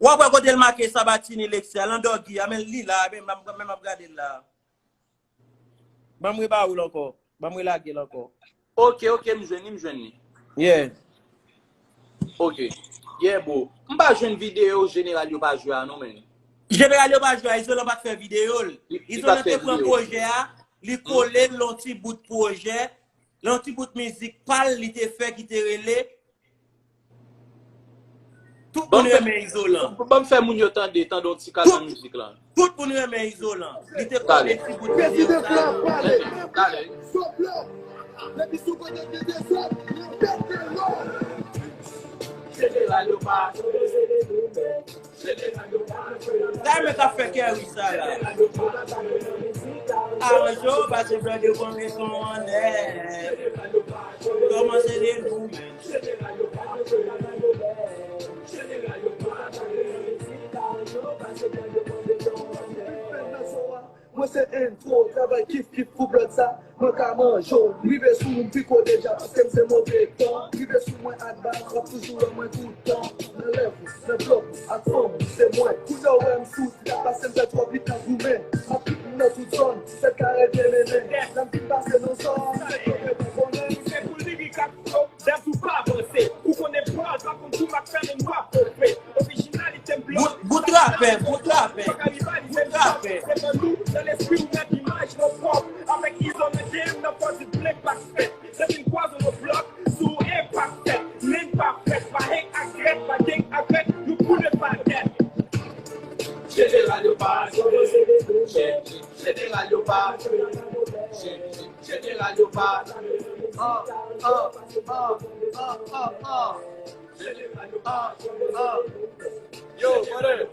W ap wè kote l make Sabatini Lexi a, lan Doggy a, men li la, men m ap gade l la. Ban m reba ou l ankò. Ban m relage l ankò. Ok, ok, m jwenn li, m jwenn li. Yeah. Ok. Yeah, bro. M pa jwenn videyo Jeneral Yo Pa Jwe a non, men. Jeneral Yo Pa Jwe a, Izolan pa t fè videyo l. Izolan te pran pwojè a, li kole l yon ti bout pwojè. Nan yon ti bout mizik pa l li te fè ki te rele Tout moun renmen Izolan. Ban m fè moun yo tande, tande yon ti kat nan mizik lan. Tout moun renmen Izolan. Li te kole ti bout mizik sa. Talè. Talè. Sa men k ap fè kè wi sa la. Aranje w, pase flè devan meson anlè. Kòmanse de nou menm. Mwen se entwo, travay kif kif pou blòd sa. Mwen ka manje w, rive sou m piko deja paske m se move tan. Rive sou mwen ak bal, w ap toujou wè mwen toutan. Nan lèv ou, nan blòk ou, ak fanm ou, se mwen. Kounye w wè m sou tèt paske m fè twò pit nan goumen. M ap kit nan tout zòn, tèt kare vye mennen. Lè m fin pase nan zòn, se kote pou konnen. Se pou lirik ak flow, dat ou pa avanse. Ou konnen pral pa konn tou m ap fè men m pa pwouve. Orijinalite m blòk. Bout rapè, bout rapè. Bout rapè. Se nan nou, nan lespri ou, nan imaj nou pwòp. Avèk Izo nan game, nan fò di blèk pa fèt. Depi n kwaze nou blòk, sou enpak tèt. Men n pa fèt, pa heng ak grèt, pa gang avèk, nou boule pa tèt. Jeneral yo pa, jeneral yo pa, jeneral yo pa. Ah, ah, ah, ah, ah, ah. Ah, ah. Yo, brother.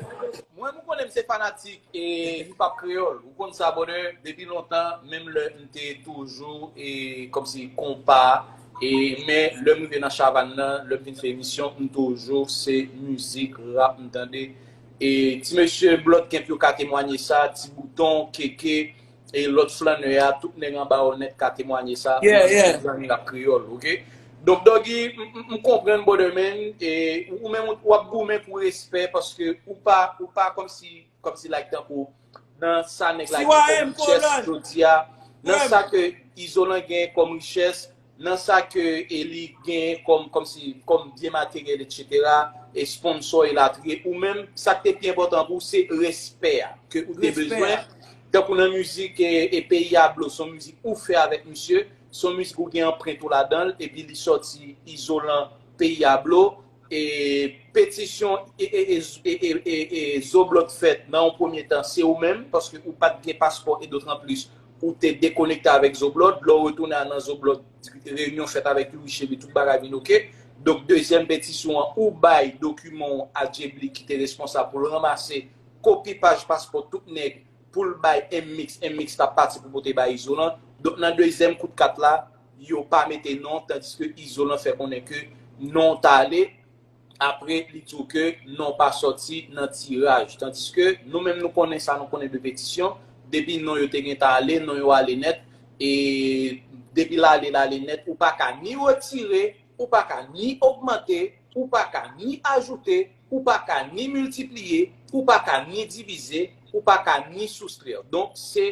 Mwen, mwen konnen m se fanatik e hip hop kreyòl. Ou konn sa, brother, depi lontan, menm lè m te toujou e kòmsi konpa, e men lè m rive nan Chavann nan, lè m vin fè emisyon, m toujou se mizik rap m tande. E ti mesye Bloodcamp yo ka temwanye sa, Ti Bouton, Keke, e lòt flannè a, tout nèg anba Onèt ka temwanye sa. Yeah, yeah. Zanmi rap kreyòl, oke? Donk, Doggy, m, m, m konprann, brother man, e ou, ou menm, ou ap goumen pou respè, paske ou pa, ou pa kòmsi, kòmsi like tankou, nan sa nèg la gen kòm richès jodi a, nan sa ke Izolan gen kòm richès, nan sa ke e li gen kòm, kòmsi, kòm byen materyèl, etsetera, e sponsò, elatriye. Ou menm, sa k te pi enpòtan pou ou, se respè a ke ou te bezwen. Tankou nan mizik e, e Peyi a Blo, se yon mizik ou fè avèk misye, se yon mizik ou gen anprent ou ladan l, epi li sòti Izolan Peyi a Blo. E petisyon e, e, e, e, e, e, e Zoblòd fèt nan yon premye tan, se ou menm, paske ou pa t gen paspò e dotranplis, ou te dekonekte avèk Zoblòd. Lè w retounen nan Zoblòd, reyinyon fèt avèk Youri Cheri, tout bagay vin oke. Donk, dezyèm petisyon an, ou bay dokiman w a Djebli ki te responsab pou l ranmase kopi paj paspò tout nèg pou l bay M-Mix, M-Mix t ap pati pou pote bay Izolan. Donk, nan dezyèm kout kat la, yo pa mete non, tandiske Izolan fè konnen ke non t ale. Apre, li di w ke non pa sòti nan tiraj. Tandiske nou menm, nou konnen sa, nou konnen de petisyon. Depi non yo te gentan ale, non yo ale nèt. E depi l ale, l ale nèt, ou pa ka ni retire, ou pa ka ni ogmante, ou pa ka ni ajoute, ou pa ka ni miltipliye, ou pa ka ni divize, ou pa ka ni soustrè. Donk, se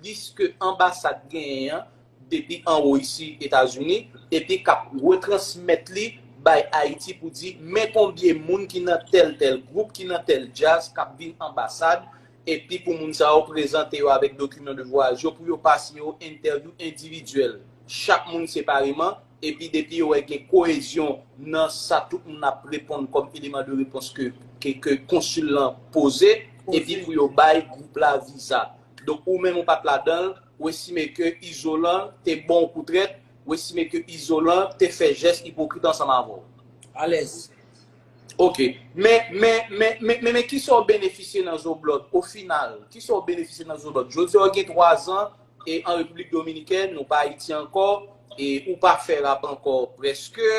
lis ke anbasad genyen an depi anwo isi Etazini, epi k ap retransmèt li bay Ayiti pou di, men konbyen moun ki nan tèl, tèl gwoup, ki nan tèl djaz, k ap vin anbasad, epi pou moun sa yo prezante yo avèk dokiman de vwayaj yo, pou yo pase yo entèvyou endividyèl, chak moun separeman, epi depi yo wè gen koyezyon nan sa tout moun ap reponn kòm eleman de repons ke, ke, ke konsil lan poze, epi pou yo bay gwoup la viza. Donk, ou menm ou pa t ladan l, ou estime ke Izolan te bon kou trèt, ou estime ke Izolan te fè jès ipokrit ansanm avè w. Alèz. Ok. Men, men, men, men, men, men kisa w benefisye nan Zoblòd, o final? Kisa w benefisye nan Zoblòd? Jodi a, w gen twa zan, e an Repiblik Dominikèn, ou pa Ayiti ankò, e ou pa fè rap ankò prèske.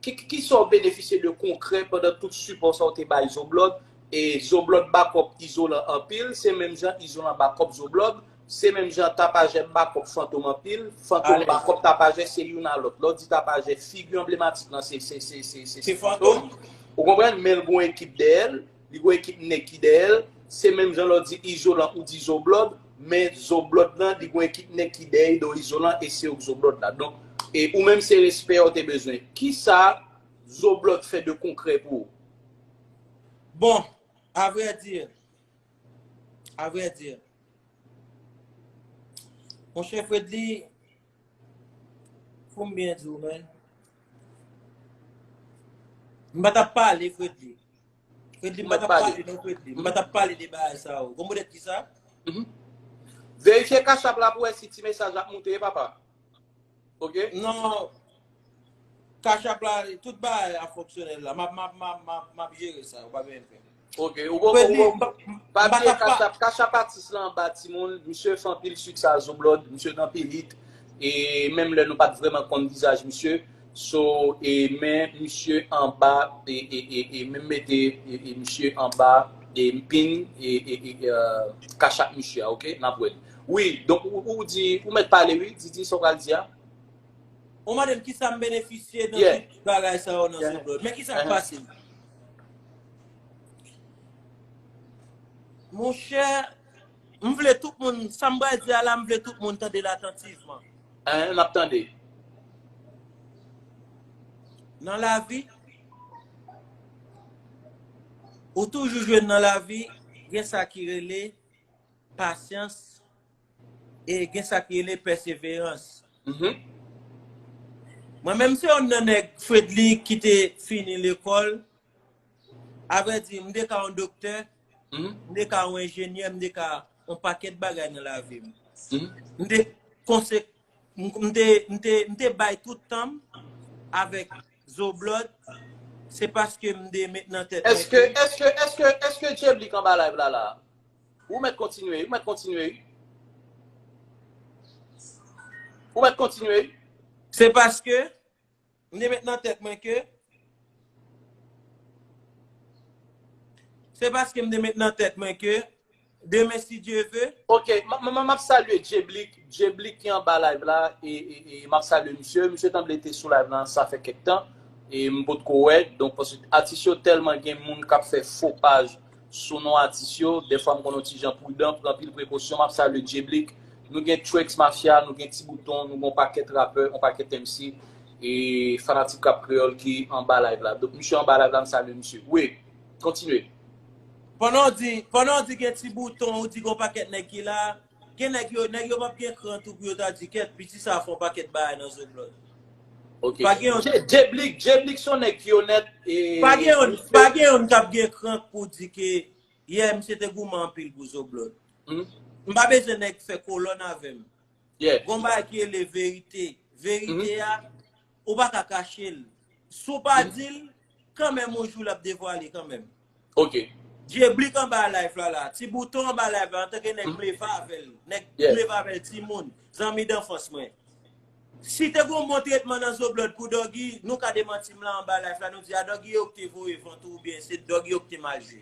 Ki, ki, kisa w benefisye de konkrè pandan tout sipò sa w te bay Zoblòd? E Zoblòd bakòp Izolan anpil, se menm jan Izolan bakòp Zoblòd, se menm jan Tapajè bakòp Fantom anpil, Fantom bakòp Tapajè, se youn a lòt. Lè w di Tapajè, figi anblematik lan se, se, se, se, se, se Fantom. Ou konprann? Men l gon ekip dèyè l, li gon ekip nèg ki dèyè l. Se menm jan lè w di Izolan ou di Zoblòd, men Zoblòd lan, li gon ekip nèg ki dèyè do Izolan e se yo k Zoblòd la. Donk, e ou menm se respè w te bezwen. Kisa Zoblòd fè de konkrè pou ou? Bon, à vrai dire, à vrai dire, monchè Fredly, Pou m byen di w, men. M pa t ap pale, Fredly. Fredly, m pa t ap pale, non, Fredly. M pa t ap pale de bagay sa yo. Gon modèt ki sa? Mhm. Verifye Cash App la pou wè si ti mesaj ap moute, papa. Ok? Non. Cash App la, tout bagay ap fonksyonèl la. M ap, m ap, m ap, m ap, m ap jere sa. Ou pa bezwen pè. Ok, ou bon, ou bon. Pa bliye Cash App, Cash App atis la anba, timoun. Misye fè anpil succès a Zoblòd, misye gen anpil hit. E menm lè nou pa t vrèman konn vizaj misye, so, e men misye anba, e, e, e, e menm mete, e, e misye anba, e pin, e, e, e, e, Cash App misye a, ok? N ap wè l. Wi, donk, ou, ou di, ou mèt pale, wi, di, di sa w pral di a. Ou mande m kisa m benefisye nan tout bagay sa yo nan Zoblòd. Men kisa k pase? Monchè, m vle tout moun, sa m pral di a la, m vle tout moun tande l atantivman. Hein, n ap tande. Nan lavi, ou toujou jwenn nan lavi, gen sa ki rele pasyans, e gen sa ki rele pèseverans. Mhm. Mwen menm se youn nan nèg Fredly ki te fini lekòl. Avrèdi, m te ka yon doktè, mhm, m te ka yon enjenyè, m te ka yon pakèt bagay nan lavi m. Mhm. M te konse-, m, m te, m te, m te bay tout tan m avèk Zoblòd, se paske m te met nan tèt mwen. Èske, èske, èske, èske Djeblik anba live la, la? Ou mèt kontinye, ou mèt kontinye. Ou mèt kontinye. Se paske m te met nan tèt mwen ke, se paske m te met nan tèt mwen ke, demen, si Dye ve. Ok, m, m, m, m ap salye Djeblik, Djeblik ki anba live la, e, e, e m ap salye misye. Misye tanble te sou live la, sa fè kèk tan, e m potko wè. Donk, paske atis yo tèlman gen moun k ap fè fo paj sou non atis yo, dèfwa m konn yon ti jan pridan, pran pil prekosyon. M ap salye Djeblik. Nou gen Trex Mafia, nou gen Ti Bouton, nou gen yon pakèt rapè, yon pakèt M C, e fanatik Rap Kreyòl ki anba live la. Donk, misye anba live la, m salye misye. Wi, kontinye. Pandan w di, pandan w di gen Ti Bouton, ou di gen yon pakèt nèg ki la, gen nèg yo, nèg yo p ap gen kran tou pou yo ta di, kèt, piti sa fè yon pakèt bagay nan Zoblòd. Ok. Pa gen yon Djeblik, Djeblik se yon nèg ki onèt, e pa gen yon, pa gen yon k ap gen kran pou di ke, yè, misye te goumen anpil pou Zoblòd. M pa bezwen nèg fè kolòn avè m. Gon bagay ki rele verite. Verite a, ou pa ka kache l. Si w pa di l, kanmenm yon jou l ap devwale kanmenm. Ok. Djeblik anba live la la. Ti Bouton anba live la, antanke nèg m leve avè l. Nèg m leve avè l, timoun. Zanmi danfans mwen. Si te gon bon tretman nan Zoblòd pou Doggy, nou ka demanti m la anba live la, nou di a Doggy yo ki te voye vant ou oubyen se Doggy yo ki te mal jwe.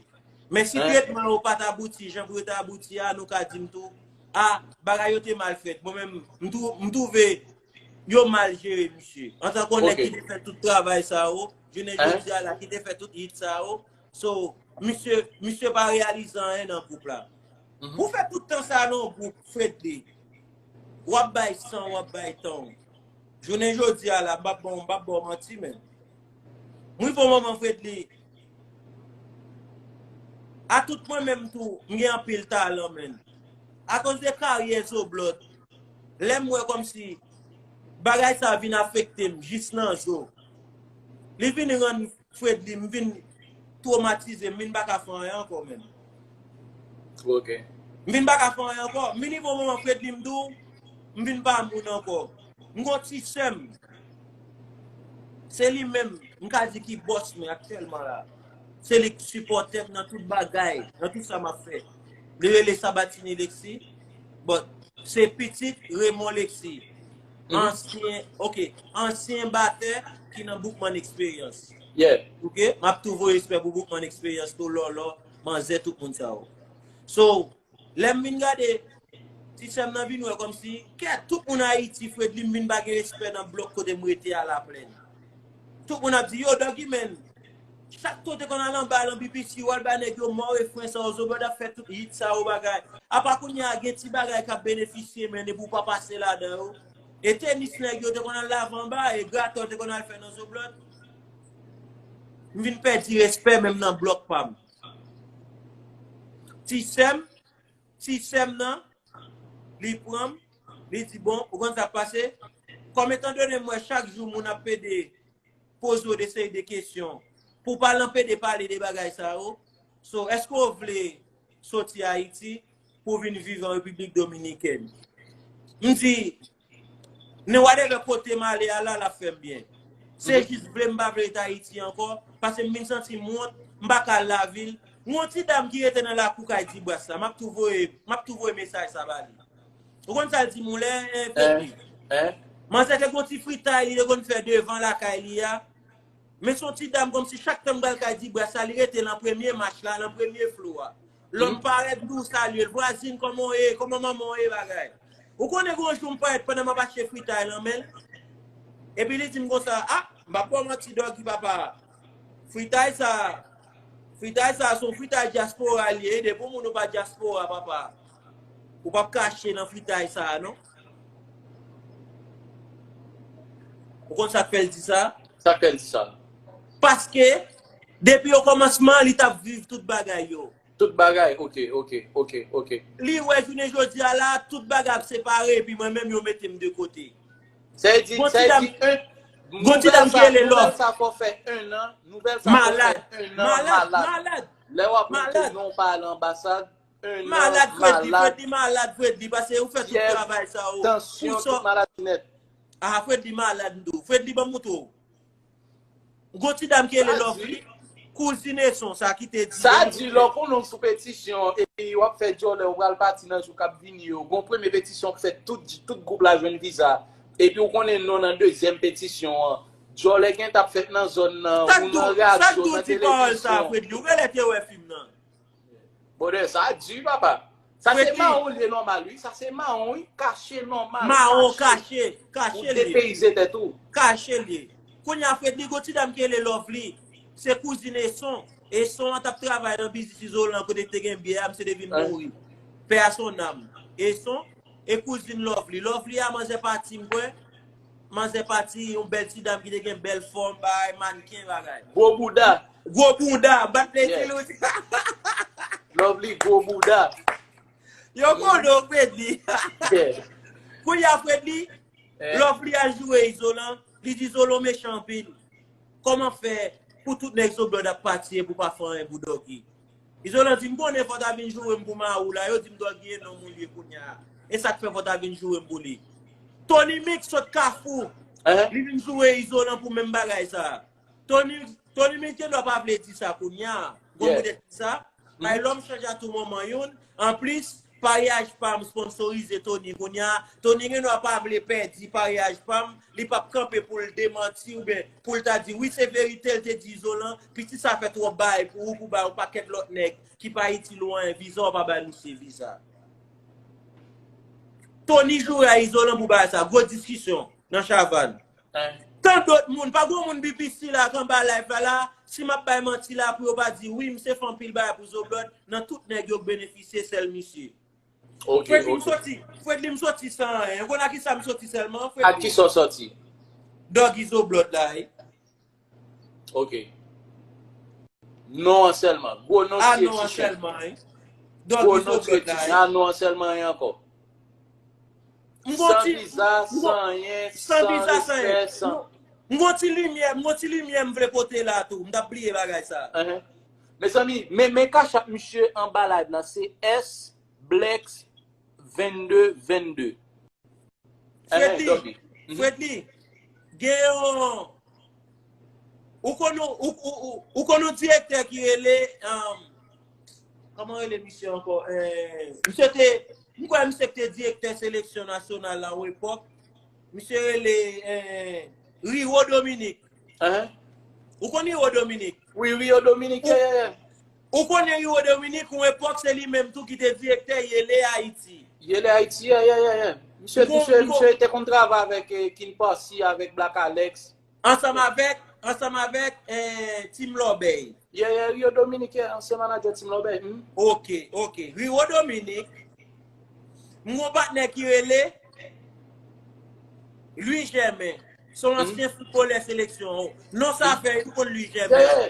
Men si tretman yo pa t abouti jan pou yo te abouti a, nou ka di m tou, a, bagay yo te mal fèt. Mwen menm, m twou-, m twouve yo mal jere misye. Antanke yon nèg ki te fè tout travay sa yo, jounen jodi a la, ki te fè tout hit sa yo. So, misye, misye pa reyalize anyen nan gwoup la. Ou fè tout tan sa nan yon gwoup, Fredly. W ap bay san, w ap bay tan w. Jounen jodi a la, m p ap ba w, m p ap ba w manti, men. M rive yon moman, Fredly, a tout mwen menm tou, m gen anpil talan, men. Akoz de karyè Zoblòd, lè m wè kòmsi bagay sa vin afekte m jis nan zo, li vin rann Fredly, m vin twomatize, m vin pa ka fè anyen ankò menm. Ok. M vin pa ka fè anyen ankò. M vin rive yon moman, Fredly, m di w, m vin pa moun ankò. M gon ti sè m. Se li menm, m ka di ki bòs mwen aktyèlman la. Se li k sipòte m nan tout bagay, nan tout sa m ap fè. Li rele Sabatini Lexi. But se pitit Raymond Lexi. Ansyen, ok, ansyen batè ki nan Boukman Experience. Yeah. Ok, m ap tou voye respè pou Boukman Experience, tou Lòlò, manzè, tout moun sa yo. So, lè m vin gade, ti sè m nan vin wè kòmsi, kèt, tout moun Ayiti, Fredly, m vin pa gen respè nan blòk kote m rete a Laplèn. Tout moun ap di, yo, Doggy, men, chak kote konn al anba, lan B B C, w al bay nèg yo mò refren sa yo, Zoblòd ap fè tout hit sa yo, bagay. Apa kounye a, gen ti bagay k ap benefisye, men, epi w pa pase ladan yo. E tenis nèg yo te konn al lave anba, e gratè yo te konn al fè nan Zoblòd. M vin pèdi respè menm nan blòk pa m. Ti sè m, ti sè m nan, li pran m, li di, bon, ou konn sa k pase? Kòm etandone m wè chak jou moun ap pede poze w de seri de kesyon pou w pa lan pede pale de bagay sa yo. So, èske w vle soti Ayiti pou w vin viv an Repiblik Dominikèn? M di, nan whatever kote m ale a la, l ap fè m byen. Se jis vle m pa vle ret Ayiti ankò, paske m vin santi m wont, m pa ka al lavil. Gon ti dam ki rete nan lakou kay Dibras la, m ap tou voye, m ap tou voye mesaj sa ba li. Ou konn sa l di m, ou lè, eh, Fredly? Manzè te gon ti fritay li te konn fè devan lakay li a. Men se yon ti dam kòmsi chak tan m pral kay Dibras la, li rete lan premye mach la, lan premye flo a. Lòm parèt, m tou salye l. Vwazin, kòman w ye? Kòman manman w ye, bagay? Ou konnen gon jou m parèt pandan m ap achte fritay lan men l. Epi li di m konsa, ah, m p ap ba w manti, Doggy papa. Fritay sa, fritay sa, se yon fritay dyaspora li ye. Depi yon moun ou pa dyaspora, papa, ou p ap kache nan fritay sa, non. Ou konn sa k fè l di sa? Sa k fè l di sa? Paske, depi okòmansman, li t ap viv tout bagay yo. Tout bagay, ok, ok, ok, ok. Li wè jounen jodi a la, tout bagay ap separe, epi mwen menm yo mete m de kote. Sa vle di, sa vle di, gon ti dam ki rele Love. Nouvèl sa fò fè en an, nouvèl sa fò fè en an, malad, malad. Lè w ap monte non pa al anbasad, en an, malad, Fredly, Fredly malad, Fredly, paske ou fè tout travay sa yo. Tansyon, tout maladi nèt. Ah, Fredly malad, m di w. Fredly, ban m montre w. Gon ti dam ki rele Lovely, kouzin Eson sa ki te di. Sa di lè w konnen w sou petisyon epi w ap fè djòlè, ou pral pati nan jou k ap vini yo. Gon premye petisyon k fèt, tout, tout gwoup la jwenn viza. Epi w konnen non nan dezyèm petisyon an. Djòlè gen t ap fèt nan zòn nan, ou nan reyaksyon, nan televizyon. Ou genlè te wè fim nan. Brother, sa di, papa. Sa se mawon li ye nòmal, wi. Sa se mawon, wi. Kache nòmal. Mawon kache, kache li ye. Ou depeyize tèt ou. Kache li ye. Kounye a, Fredly, gon ti dam ki rele Lovely. Se kouzin Eson. Eson an t ap travay nan biznis Izolan kote te gen byè a, misye te vin mouri. Paix à son âme. Eson, e kouzin Lovely. Lovely a manzè pati, m kwè. Manzè pati, yon bèl ti dam ki te gen bèl fòm, bagay, mannken, bagay. Gwo bouda. Gwo bouda, bat play Lovely, gwo bouda. Yo konnen w, Fredly. Kounye a, Fredly, Lovely al joure Izolan, li di Izolan mechan anpil. Kòman fè pou tout nèg Izoblòd ap pati epi w pa fè anyen pou Doggy? Izolan di, m konnen fò w ta vin joure m pou Mawou la, yo di m Doggy e nonm ou li ye kounye a. E sa k fè fò w ta vin joure m pou li. Tony Mix sot Kafou, li vin joure Izolan pou menm bagay sa. Tony, Tony Mix gendwa pa vle di sa kounye a. Gon moun te di sa. Bay lòm chanje a tou moman youn. Anplis, Paryaj pa m sponsorize Tony kounye a. Tony gendwa pa vle pèdi Paryaj pa m. Li p ap kanpe pou l demanti oubyen pou l ta di, wi, se verite, l te di Izolan, pitit sa fè twòp bagay pou ou, pou bay yon pakèt lòt nèg ki pa itil ou anyen viza, w pa bay misye viza. Tony joure a Izolan pou bagay sa. Gwo diskisyon nan Chavann. Tan dòt moun, pa gon moun B P C la k anba live la la, si m ap bay manti la pou yo pa di, wi, misye fè anpil bagay pou Izoblòd, nan tout nèg yo k benefisye, sèl misye. Ok, Fredly, m soti, Fredly, m soti san anyen. Ou konn ak kisa m soti sèlman, Fredly? Ak kisa w soti? Doggy Izoblòd la, wi. Ok. Non an sèlman. Gwo non ti Etichen. Gwo non ti Etichen. A non an sèlman, anyen ankò. San viza, san anyen, san respè, san. M gon ti limyè, m gon ti limyè m vle pote la tou. M t ap bliye bagay sa. Mezanmi, men, men cash app misye anba live la, se S Blex vennde vennde. Fredly, Fredly, gen yon, ou konn yon, ou, ou, ou, ou konn yon direktè ki rele, um, kòman rele misye ankò? Eh, misye te, m kwè misye te direktè seleksyon nasyonal la yon epòk. Misye rele, eh, Riro Dominique. Ou konn Riro Dominique? Wi, Riro Dominique, yeah, yeah, yeah. Ou konnen Riro Dominique, yon epòk, se li menm tou ki te direktè Yele Ayiti. Yele Ayiti, yeah, yeah, yeah, yeah. Misye, misye, misye te konn travay avèk, eh, King Posse, avèk Black Alex. Ansanm avèk, ansanm avèk, eh, Team Lòbèy. Yeah, yeah, Riro Dominique, yeah, ansyen manadjè Team Lòbèy. Ok, ok. Riro Dominique, m gon patnè ki rele Louis Germain. Se yon ansyen foutbolè seleksyon. Non sa fè, ou konn Louis Germain.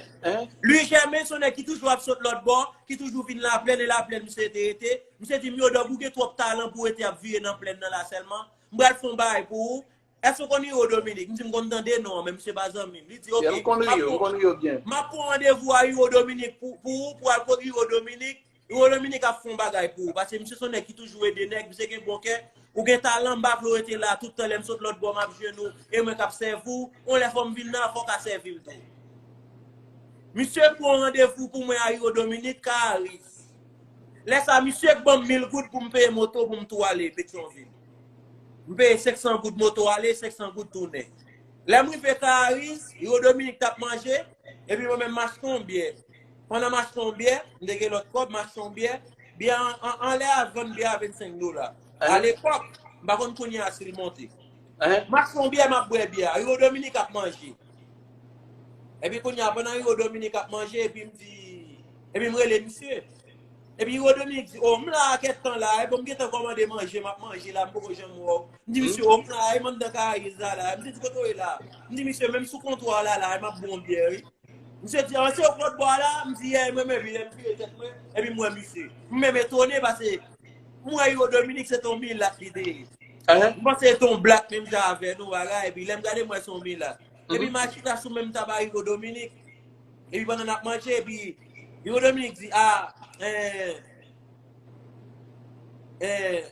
Louis Germain, se yon nèg ki toujou ap sot lòt bò, ki toujou vin Laplèn, e Laplèn misye te rete. Misye di m, yo, Dòg, ou gen twòp talan pou w rete ap vire nan plèn nan la sèlman. M pral fè yon bagay pou ou. Èske w konn Hiro Dominique? M di m konn tande non an, men misye pa zanmi m. Li di, oke, m ap pran, m ap pran randevou a Hiro Dominique pou, pou ou, pou al kot Hiro Dominique. Hiro Dominique ap fè yon bagay pou ou. Paske misye se yon nèg ki toujou ede nèg, misye gen bon kè. Ou gen talan, m pa vle w rete la tout tan, lè m sot lòt bò, m ap jwenn ou, e mwen k ap sèvi w. Yon lè fò m vin nan, fò w ka sèvi m tou. Misye pran randevou pou mwen a Hiro Dominique, Karis. Lè sa, misye k ban m mil goud pou m peye moto pou m tou ale Petyonvil. M peye senk san goud moto ale, senk san goud tounen. Lè m rive Karis, Hiro Dominique t ap manje, epi mwen menm m achte yon byè. Pandan m achte yon byè, m te gen lòt kòb, m achte yon byè. Byè an, an, anlè a vann byè a vennsenk dola. Alepòk, m pa konn kounye a si l monte. M achte yon byè, m ap bwè byè a. Hiro Dominique ap manje. Epi kounye a, pandan Hiro Dominique ap manje, epi m di, epi m rele misye. Epi Hiro Dominique di, o, m la a kèk tan la, e bon, m gentan kòmande manje, m ap manje la, m poko janm wè w. M di misye, o, m la a, e m anndan Karis la la. Misye di, kote w ye la? M di misye, menm sou kontwa la la, e m ap bwè yon byè, wi. Misye di, an, se w k lòt bò a la? M di, yè, mwen menm, epi lè m vire tèt mwen, epi m wè misye. M menm etone, paske m wè Hiro Dominique, se t on milat li te ye. M panse se t on blak menm jan avè nou, bagay, epi lè m gade, m wè se on milat. Epi m al chita sou menm tab a Hiro Dominique. Epi pandan n ap manje, epi Hiro Dominique di, a, eh, eh,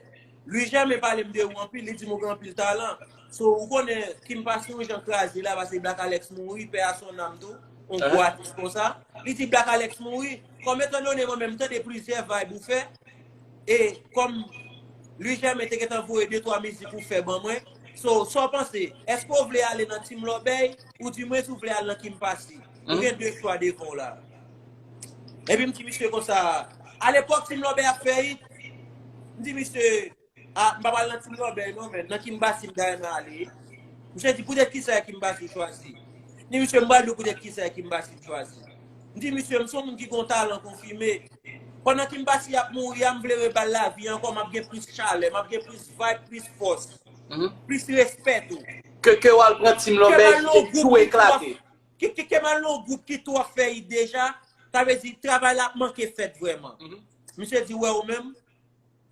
Louis Germain pale m de ou anpil, li di m ou gen anpil talan. So, ou konnen Kim Passy yon jan kraze la, paske Black Alex mouri, paix à son âme tou, yon gwo atis konsa. Li di Black Alex mouri, kòm etandone mwen menm m tande plizyè vibe ou fè, e kòm Louis Germain te gentan voye de twa mizik ou fè ban mwen, so, sa w panse? Èske w vle ale nan Team Lòbèy, oudimwens ou vle al nan Kim Passy? Ou gen de chwa devan w la. Epi m di misye konsa, alepòk Team Lòbèy ap fè it, m di misye, a, m pa pral nan Team Lòbèy non, men nan Kim Passy m ta renmen ale. Misye di, poutèt kisa e Kim Passy w chwazi? M di misye, m pral di w poutèt kisa e Kim Passy m chwazi. M di misye, m se yon moun ki gen yon talan konfime. Pandan Kim Passy ap mouri a, m vle rebal lavi ankò, m ap gen plis chalè, m ap gen plis vibe, plis fòs, plis respè tou. Ke, ke w al pran Team Lòbèy ki te tou eklate. Ke, ke, ke m al nan yon gwoup ki twò fè it deja, sa vle di travay la ap manke fèt vrèman. Misye di, wè ou menm,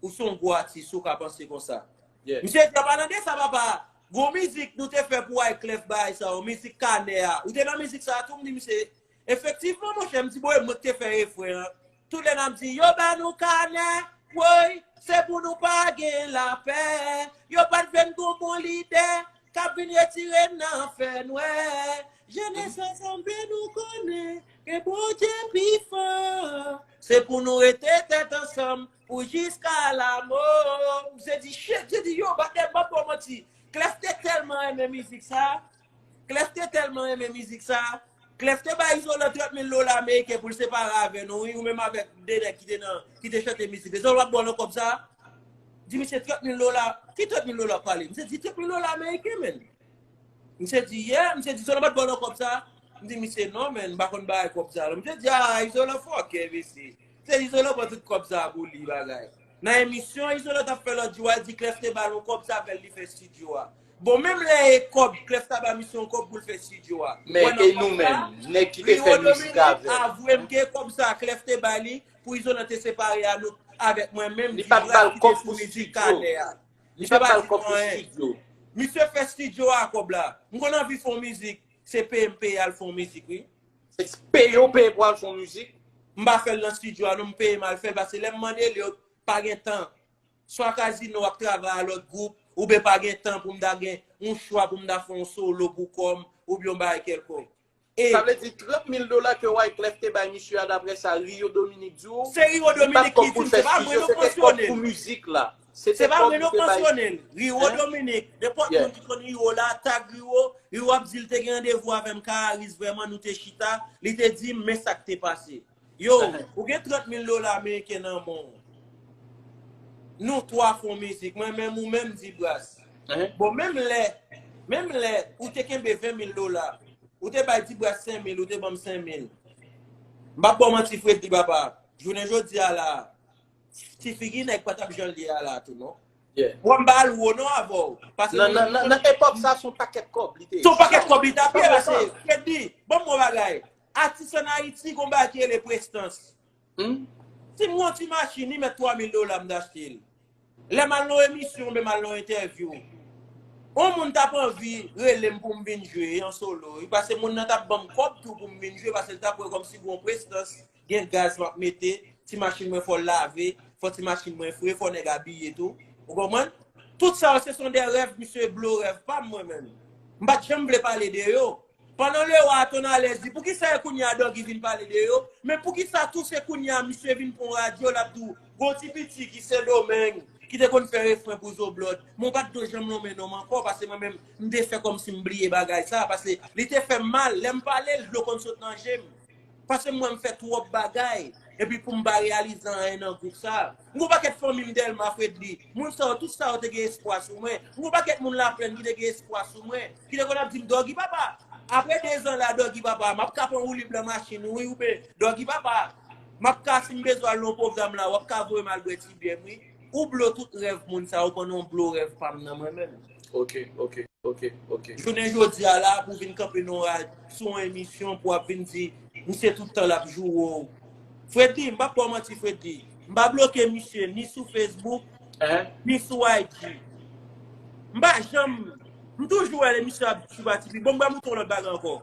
ou se yon gwo atis, ou ka panse konsa. Misye di, an palan de sa, papa, gon mizik nou te fè pou Wyclef bagay sa, yon mizik Kanè a. Ou te nan mizik sa a tou? M di misye, efektivman, monchè, m di, bon, e mwen ki te fè refren an. Tout lè n ap di, yo ba nou Kanè, woy, se pou nou pa gen lapè. Yo pa t vle n gon bon lidè k ap vin retire n nan fènwè. Jenès ansanm vle nou konnen ke Bondye pi fò. Se pou nou rete tèt ansanm pou jiska lamo. Misye di, shit, misye di, yo, batè, m p ap ba w manti. Clef te tèlman renmen mizik sa. Clef te tèlman renmen mizik sa. Clef te bay Izolan trant mil dola ameriken pou l separe avè nou, wi, ou menm avèk de nèg ki te nan, ki te chante mizik. Izolan pa t ba w nan kòb sa? Di misye trant mil dola. Ki trant mil dola w pale? Misye di trant mil dola ameriken, menn. Misye di, yeah, misye di, Izolan pa t ba w nan kòb sa? M di misye, non, menn, m pa konn bay kòb sa, non. Misye di, a, Izolan fòkè, mesye. Se Izolan pran tout kòb sa pou li, bagay. Nan emisyon Izolan t ap fè lòt jou a, di Clef te ba l yon kòb, sa fè l li fè estidyo a. Bon, menm lè e kòb, Clef ta ba misye yon kòb pou l fè estidyo a. Men e nou menm, nèg ki te fè mizik avè l. Avwe m ke kòb sa Clef te bay li, pou Izolan te separe a nou, avèk mwen menm, Dibras ki te sou mizik Kanè a. Misye pa di anyen. Misye fè estidyo a kòb la. M konn anvi fè yon mizik, se peye m peye al fè yon mizik, wi. Peye w peye pou al fè yon mizik? M pa fè l nan estidyo a, non, m peye m al fè l, paske lè m mande l, yo pa gen tan. Swa Kazino ap travay a lòt gwoup, oubyen pa gen tan pou m ta gen yon chwa pou m ta fè yon solo pou kò m, oubyen yon bagay kèlkonk. E sa vle di trant mil dola ke Wyclef te bay misye a, daprè sa Rio Dominique di w, se Rio Dominique ki di m, se pa mwen non k mansyone l. Se pa mwen non k mansyone l. Rio Dominique, nenpòt moun ki konn Rio la, tag Rio, Rio ap di l te gen randevou avè m Karis, vrèman, nou te chita, li te di m, men sa k te pase. Yo, ou gen trant mil dola ameriken nan men w. Nou twa fè yon mizik, mwen menm, ou menm, Dibras. Bon, menm lè, menm lè, ou te kenbe ven mil dola, ou te bay Dibras senk mil, ou te ban m senk mil. M p ap ba w manti, Freddy, papa. Jounen jodi a la, ti figi nèg pa t ap jan l ye a la tou, non. Mwen m pa al wo non avè w. Paske nan, nan, nan, nan epòk sa, se yon pakèt kòb li te ye. Se yon pakèt kòb li t ap ye, paske, Freddy, ban m yon bagay. Atis ann Ayiti, gon bagay ki rele prestans. Si m gon ti machin, li mèt twa mil dola, m t achte l. Lè m al nan yon emisyon, oubyen m al nan yon entèvyou, On moun t ap anvi rele m pou m vin jwe an solo wi, paske moun nan t ap ban m kòb tou pou m vin jwe, paske l t ap wè kòmsi gon prestans, gen gaz m ap mete, ti machin mwen fò l lave, fò ti machin mwen fre, fò nèg abiye tou. Ou konprann? Tout sa yo se son de rèv, misye blo rèv pa m mwen menm. M pa t janm vle pale de yo. Pandan lewa a Tonalèz di, poukisa e kounye a Doggy vin pale de yo? Men poukisa tou se kounye a misye vin pran radyo, l ap di w, gon ti piti ki Sendomeng, ki te konn fè refren pou Zoblòd. Men w pa t dwe janm lonmen non m ankò, paske mwen menm, m te fè kòmsi m bliye bagay sa, paske li te fè m mal. Lè m pale l, dlo konn sot nan je m. Paske m wè m fè twòp bagay. Epi pou m pa reyalize anyen nan gwoup sa. M gon pakèt fanmi m Dèlma, Fredly. Moun sa yo, tout sa yo te gen espwa sou mwen. M gon pakèt moun Laplèn ki te gen espwa sou mwen. Ki te konn ap di m, Doggy papa, apre dezan la, Doggy papa, m ap ka pran woulib nan machin ou wi, oubyen Doggy papa, m ap ka, si m bezwen al nan pwogram la, w ap ka voye m al bwè ti byè m wi. Ou blo tout rèv moun sa yo pandan w blo rèv pa m nan mwen menm. Ok, ok, ok, ok. Jounen jodi a la, pou vin kanpe nan rad, sou yon emisyon, pou ap vin di, misye tout tan l ap joure w. Fredly, m p ap ba w manti, Fredly. M pa bloke misye ni sou Facebook, Hein? ni sou I G. M pa janm, m toujou wè misye ap Chuba T V. Bon, m ba mouton lòt bagay ankò.